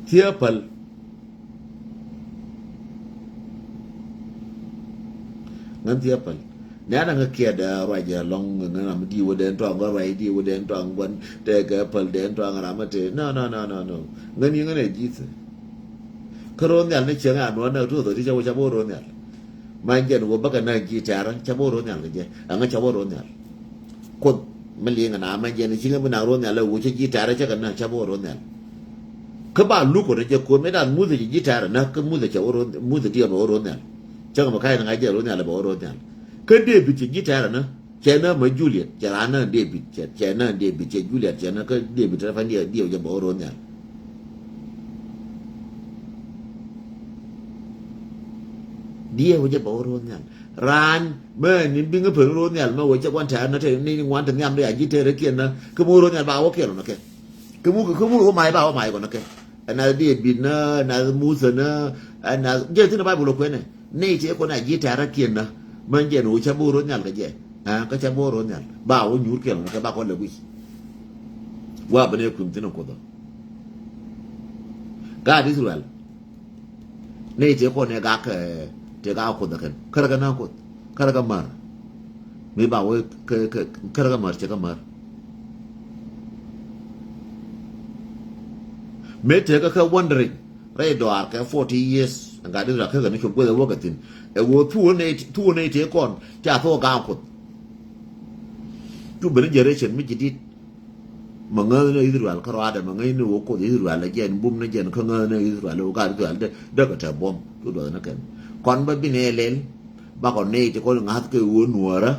Thiɛ päl. Ŋän thiɛ päl. Nɛ ana ŋä kiɛt ruac ɛ lɔŋ ŋä ram di wä den tɔŋ ŋä ruac di wä den tɔŋ guan tɛ kɛ päl den tɔŋ ram te. No, no, no, no, no. Ŋän yi ŋän ɛ ji̱th. Kä ro̱o̱ nhial ni cieŋ a nuɔ̱n nɛ tuɔth ɔ ti cɛ wä ca bo̱o̱ ro̱o̱ nhial. Ma jɛn wä bäkɛ nä ji̱ tɛ̈rä ca bo̱o̱ ro̱o̱ nhial kɛ jɛ. Ɛŋä ca bo̱o̱ ro̱o̱ nhial. Kuoth mi liŋ na mɛ jɛn ci ŋä bi naŋ ro̱o̱ nhial ɛ wuc ci ji̱ tɛ̈rä cä kɛ nä cä bi wä ro̱o̱ nhial. Kä ba luk kɔn jɛ kuɔn mi dan Muthɛ ci ji̱ tɛ̈rä nä kä Muthɛ cɛ wä ro̱o̱, Muthɛ diɛ bɛ wä ro̱o̱ nhial. Cä ŋä bi ka̱c ni ŋa̱c jɛ ro̱o̱ nhial ɛ bɛ wä ro̱o̱ nhial. Kä David ci ji̱ tɛ̈rä nä cɛ nä mɛ Juliet cɛ raa nä David cɛ, cɛ nä David cɛ Juliet cɛ nä kä David tɛ fan diɛ diɛ jɛ bɛ wä ro̱o̱ nhial. Diɛ wä jɛ bɛ wä ro̱o̱ nhial. Raan mɛ ni biŋä pen ro̱o̱ nhial mɛ wä cɛ guan tɛ̈rä nä te ni ŋuan te nhiam de a ji̱ tɛ̈rä kiɛn nä kä mi wä ro̱o̱ nhial ba wä kiɛn nä kɛ. Kä muk, kä muk wä mac ba wä mac kɔn kɛ. Ɛn nath David nä, ɛn nath Muthɛ nä, ɛn nath jɛ thi̱n Baibul kuɛnɛ. Nɛy tëë kɔn a ji̱ tɛ̈rä kiɛn nä. Män jɛn wä ca bo̱o̱r ro̱o̱ nhial kɛ jɛ. Ɛ, kä ca bo̱o̱r ro̱o̱ nhial. Ba wä nyuur kɛl kɛ ba kɔn lɛ guic. Wa ben ɛ kui̱m thi̱n Kuoth ɔ. Gaat Israel. Nɛy tëë kɔn ɛ gak, ɛ, tëë gak Kuoth ɛ kɛn. Kärɛ kɛ na Kuoth. Kärɛ kɛ mär. Mi ba wee kɛ, kɛ, kärɛ kɛ mär, cɛ kɛ mär. Mi tëë kɛ kɛ wondering. Rɛy dɔaar kɛ forty years. Ɛn gaat Israel kɛ kɛ ni cop gueth ɛ wä kɛ thi̱n. Ɛ wä thuɔ̱ nɛy, thuɔ̱ nɛy tëë kɔn. Ca thuɔ̱ gak Kuoth. Cu ben generation mi ji̱ di̱t. Ma ŋäth ni Israel kä ruaadɛ ma ŋäc ni wä Kuoth Israel ɛ jɛn bum ni jɛn kä ŋäth ni Israel wä gaat Israel dee dee kɛ tɛ buɔ̱m cu duɔth ni kɛn. Kɔn bä bi nɛ lɛl bakɔ nɛy ti kɔn ŋa̱th kɛ wä nuɔ̱ɔ̱rä.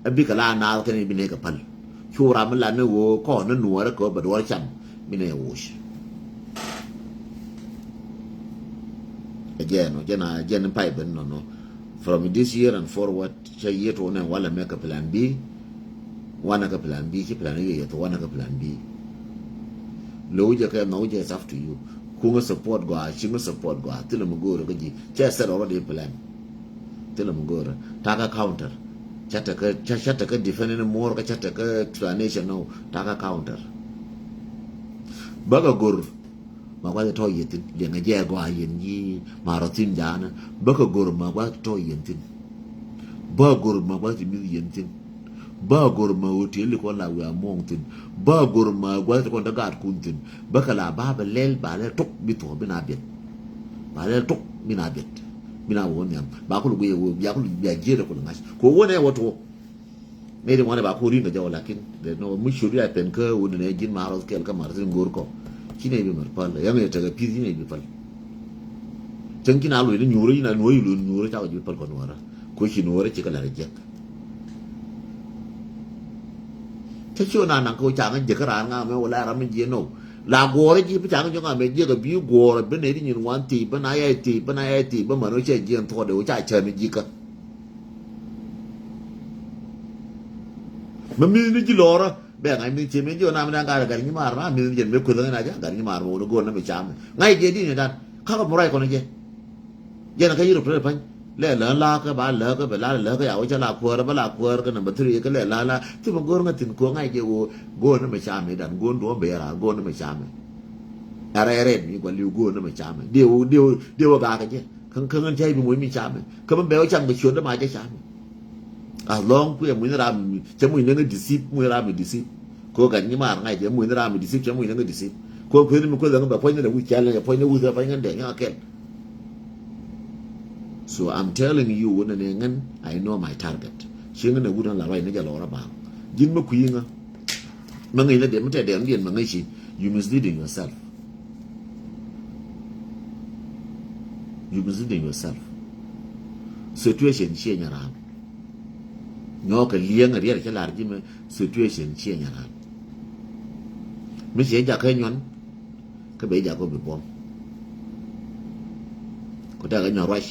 Ɛ bikɛ la naath kɛn bi nɛ kɛ päl cu ram mi la ni wä kɔn ni nuɔ̱ɔ̱rä kɛ wä bɛ duɔ̱ɔ̱r cam bi nɛ woc. Ɛ jɛn ɔ jɛn a jɛn pay ben nɔnɔ. From this year and forward, cɛ yiet wä nɛ walɛ mɛ kɛ plan B. Wanɛ kɛ plan B, ci plan A yɛ yɛ thok wanɛ kɛ plan B. Lo̱w jɛ kɛ nhɔk jɛ, it's up to you. Kuŋä support gɔaa, ciŋä support gɔaa, thilɛ mi go̱o̱rä kä ji̱. Cɛ set already plan. Thilɛ mi go̱o̱rä. Takä counter. Cä tekɛ, cä, cä tekɛ defend ni muɔr kä cä tekɛ explanation nɔ. Takä counter. Bäkɛ go̱r. Ma gua̱th tɔ̱ yɛ thi̱n liɛŋɛ jɛ gɔaa yɛn ji̱ ma rɔ thi̱n jaanä. Bäkɛ go̱r ma gua̱th tɔ̱ yɛn thi̱n. Bä go̱r ma gua̱th ti mi̱th yɛn thi̱n. Bä go̱r ma hotel kɔn la wiaa muɔ̱ɔ̱ŋ thi̱n. Bä go̱r ma gua̱th ti kɔn te gaatkun thi̱n. Bäkɛ la ba bɛ lɛl ba lɛl tok bi thuɔ̱k bi na biɛt. Ba lɛl tok bi na biɛt. Bi na wä nhiam ba kul guiɛ wä bia kul bia jiɛt kul ŋa̱c kɛ wä nɛ wä tuɔk. Nɛy ti ŋuan ɛ ba ku ri̱n kɛ jɔw lakin dee nɔ mi ciöt ya pɛn kä wun nɛ ji̱n ma rɔth kɛl kä mar thi̱n go̱o̱r kɔ. Ci nɛy bi mɛr päl yäŋ yɛ tekɛ pi̱th ci nɛy bi päl. Cäŋ ci na loc ni nyuurä ci na nuɔ̱ɔ̱c loc nyuurä cakɔ ji̱ bi päl kɔ nuɔ̱ɔ̱rä. Ko ci nuɔ̱ɔ̱rä ci kɛ la̱r jek. Cä ci ɣän a naŋ kä caŋ jiäkä raan ŋa mɛ wala ram mi jiɛ nɔw. La guɔ̱ɔ̱rä ji̱ bi caŋ jiɔk ŋa mɛ jiäkä bi guɔ̱ɔ̱rä bi nɛy ti nyin wan thiec bi na yay thiec bi na yay thiec bi män wä cɛ jiɛn thuɔɔdɛ wä ca cäm ji̱kä. Mɛ mi̱th ni ji̱ lɔɔrä bɛ ŋa̱c mi̱th cië mi̱th ji̱ ɣän a mi dan gat gat nyi maar ma mi̱th ni jɛn mëë kueth ɣän a jɛ gat nyi maar mɛ wä ni go̱o̱r ni mi cam. Ŋa̱c jɛ di̱n ni dan. Kakä mɛ ruac kɔn jɛ. Jɛn kä Europe rɛl pa̱ny. Lɛ lä la kä ba lä kä bɛ la lä kä ya wä cä la kuäär bä la kuäär kä number three kä lɛ la la. Thimɛ go̱o̱r ŋä thi̱n ko̱ ŋa̱c jɛ wä go̱o̱r ni mi cam dan go̱o̱r duɔ̱ɔ̱m bɛ yɛ raar go̱o̱r ni mi cam. Ara yɛ rɛt mi gua li̱w go̱o̱r ni mi cam. Diɛ wä diɛ wä diɛ wä gakä jɛ. Kä kä ŋän cä i̱ bi muc mi camɛ kä mi bɛ wä cam kɛ ciötdä ma cä camɛ. As long kuɛ muc ni ram mi cɛ muc ni ŋä disip muc ni ram mi disip. Kɛ ɣöö gat nyi maar ŋa̱c cɛ muc ni ram mi disip cɛ muc ni ŋä disip. Kɛ ɣöö kueth ni mi kueth ɣä bɛ puɔ̱ny ni dɛ wi̱c cɛl ni cɛ puɔ̱ny ni wuth ɛ puɔ̱ny ŋän dɛ ŋä kɛl. So I'm telling you wun ni ŋän I know my target. Ci ŋän ɛ wut ni la ruac ni jɛ lɔɔr ɛ baaŋ ji̱n mi kui̱ ŋä. Mä ŋäc ni dee mi tɛ dee mi diɛn mä ŋäc ci. You misleading yourself. You misleading yourself. Situation ciɛ nyɛ raan. Nyɔɔkɛ liɛŋ a riɛt cä lar ji̱ mɛ situation ciɛ nyɛ raan. Mi ciɛ jakä nyuan kä ben jakä bi buɔ̱m. Ku tɛkɛ nyuan ruac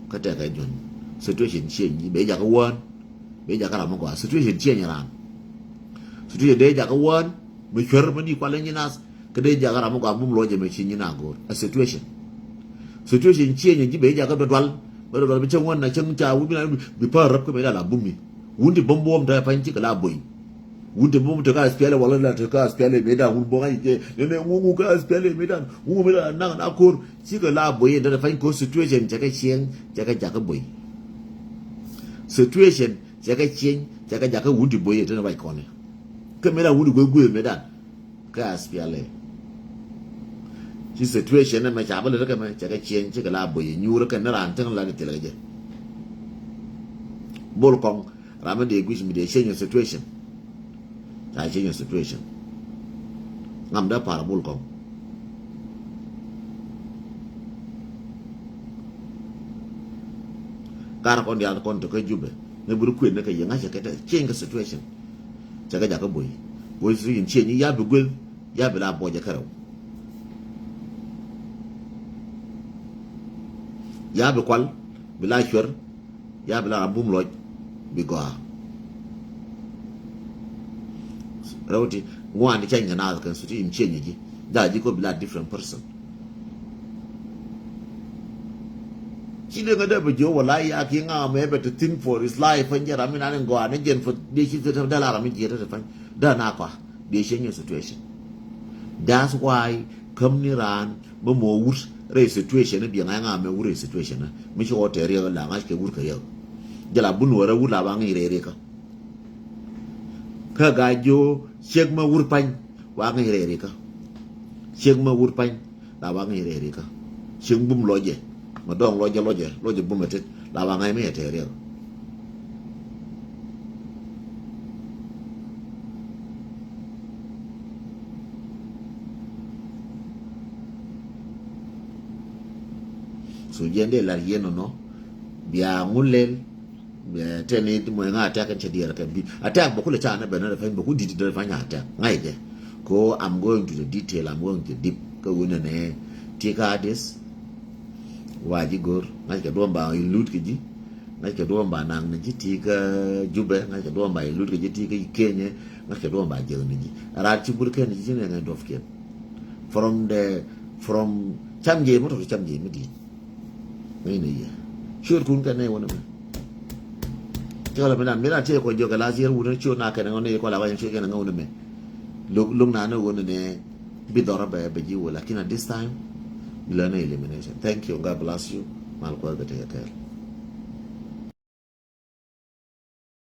kä tɛkɛ nyuan situation ciɛ nyi ben jakä wään. Ben jakä ram mi gɔaa situation ciɛ nyɛ raan. Situation dee jakä wään mi cuer mi di kualɛ nyi nath. Kä dee jakä ram mi gɔaa bum luɔcɛ mɛ ci nyin a go̱o̱r. A situation. Situation change ji̱ ben jakä dual. Bɛ dual bɛ cäŋ wän na cäŋ ca wut bi na bi pa̱a̱r räp kä mɛ dal a bum mi. Wun ti bum buɔm te pa̱ny cikɛ la boy. Wun ti bum te ka S P L A wala la te ka S P L A mɛ dan wun buɔm a yi jɛ. Ne ne ŋuŋu ka S P L A mɛ dan. Ŋuŋu mɛ dan naŋ na ko̱r. Cikɛ la boy in te pa̱ny ko situation cɛ kɛ cieŋ cɛ kɛ jakä boy. Situation cɛ kɛ cieŋ cɛ kɛ jakä wun ti boy in te ne bac kɔnɛ. Kä mɛ dan wun ti go̱o̱r guëë mɛ dan. Kä S P L A. Ci situation ɛmɛ ca bä lät kä mɛ cɛ kɛ cieŋ cikɛ la boy nyuur kɛ ni raan tin la ni thilɛ kɛ jɛ. Bol kɔŋ ram mi dee guic mi dee change situation. Ca change situation. Ŋam dee par bol kɔŋ. Kar kɔn diaal kɔn te kä Jubɛ ni bur kuën ni kɛ yɛ ŋa̱cɛ kɛ te change kɛ situation. Cɛ kɛ jakä boy. Boy situation ciɛ nyi ya bi guel ya bi la bɔcɛ kärɛw. Ya bi kual bi la cuɛr ya bi la ram bum lɔc bi gɔaa. Rɛw ti ŋuan ti cany kɛ naath kɛn suti in ciɛ nyi ji. Jaa ji ko bi la different person. Ci liŋ a dee bɛ jiö wala ya ki ŋa mɛ bɛ te thin for his life. Pany jɛ ram mi na ni gɔaa ni jɛn for dee ci te dee la ram mi jiɛ te te pany dee na kɔa dee ci nyɛ situation. That's why käm ni raan bä mɔ wut rɛy situation ni biɛ ŋa ŋa mɛ wut rɛy situation ni mi ci wä tɛ riɛk la ŋa̱c kɛ wut kɛ riɛk. Jɛ la bun wä rɛ wut la ba ŋi̱i̱ rɛy riɛk kä. Kä ga jiö ciek mɛ wut pany wa ŋi̱i̱ rɛy riɛk kä. Ciek mɛ wut pany la ba ŋi̱i̱ rɛy rikä. Cieŋ bum lɔcɛ mɛ dɔŋ lɔcɛ lɔcɛ lɔcɛ bum ɛ tet la ba ŋa̱c mi ɛ tɛɛr riɛk. So jiɛn dee lar yien nɔnɔ bia ŋun lel. Tɛn ni mɔ ŋa attack in cɛ diɛɛr kɛ bi attack bɛ kulɛ ca ni bɛ ni rɛ fɛn bɛ ku dit dɛ fɛn attack ŋa̱c jɛ. Ko I'm going to the detail, I'm going to the deep kä wun nɛ ti ka this. Wa ji̱ go̱r ŋa̱c kɛ duɔ̱m ba ilut kɛ ji̱. Ŋa̱c kɛ duɔ̱m ba naŋ ni ji̱ ti kä Jubɛ, ŋa̱c kɛ duɔ̱m ba ilut kɛ ji̱ ti kä Kenya, ŋa̱c kɛ duɔ̱m ba jek ni ji̱. Rat ci bur kɛn ji̱ ci ni ŋa̱c duɔ̱p kiɛn. From the from cam jɛ mɔ tɔt cam jɛ mi di̱i̱t. Ŋäcnɛ yɛ ciöötkun kɛn nɛy wänɛ mɛ. Cä kɛ lɔ mi dan mi dan tiee kɔ jiök kɛ last year wut ni ciööt na kɛn ŋäcnɛ yɛ kɔ la ba yɛn ciööt kɛn ŋäcnɛ mɛ. Lo̱k lo̱k na ni wänɛ nɛ bi dhɔrä bɛ bɛ ji̱ wä lakin at this time bi lɛ nɛ elimination. Thank you, God bless you. Mal kuäär kɛ tekɛ kɛɛl.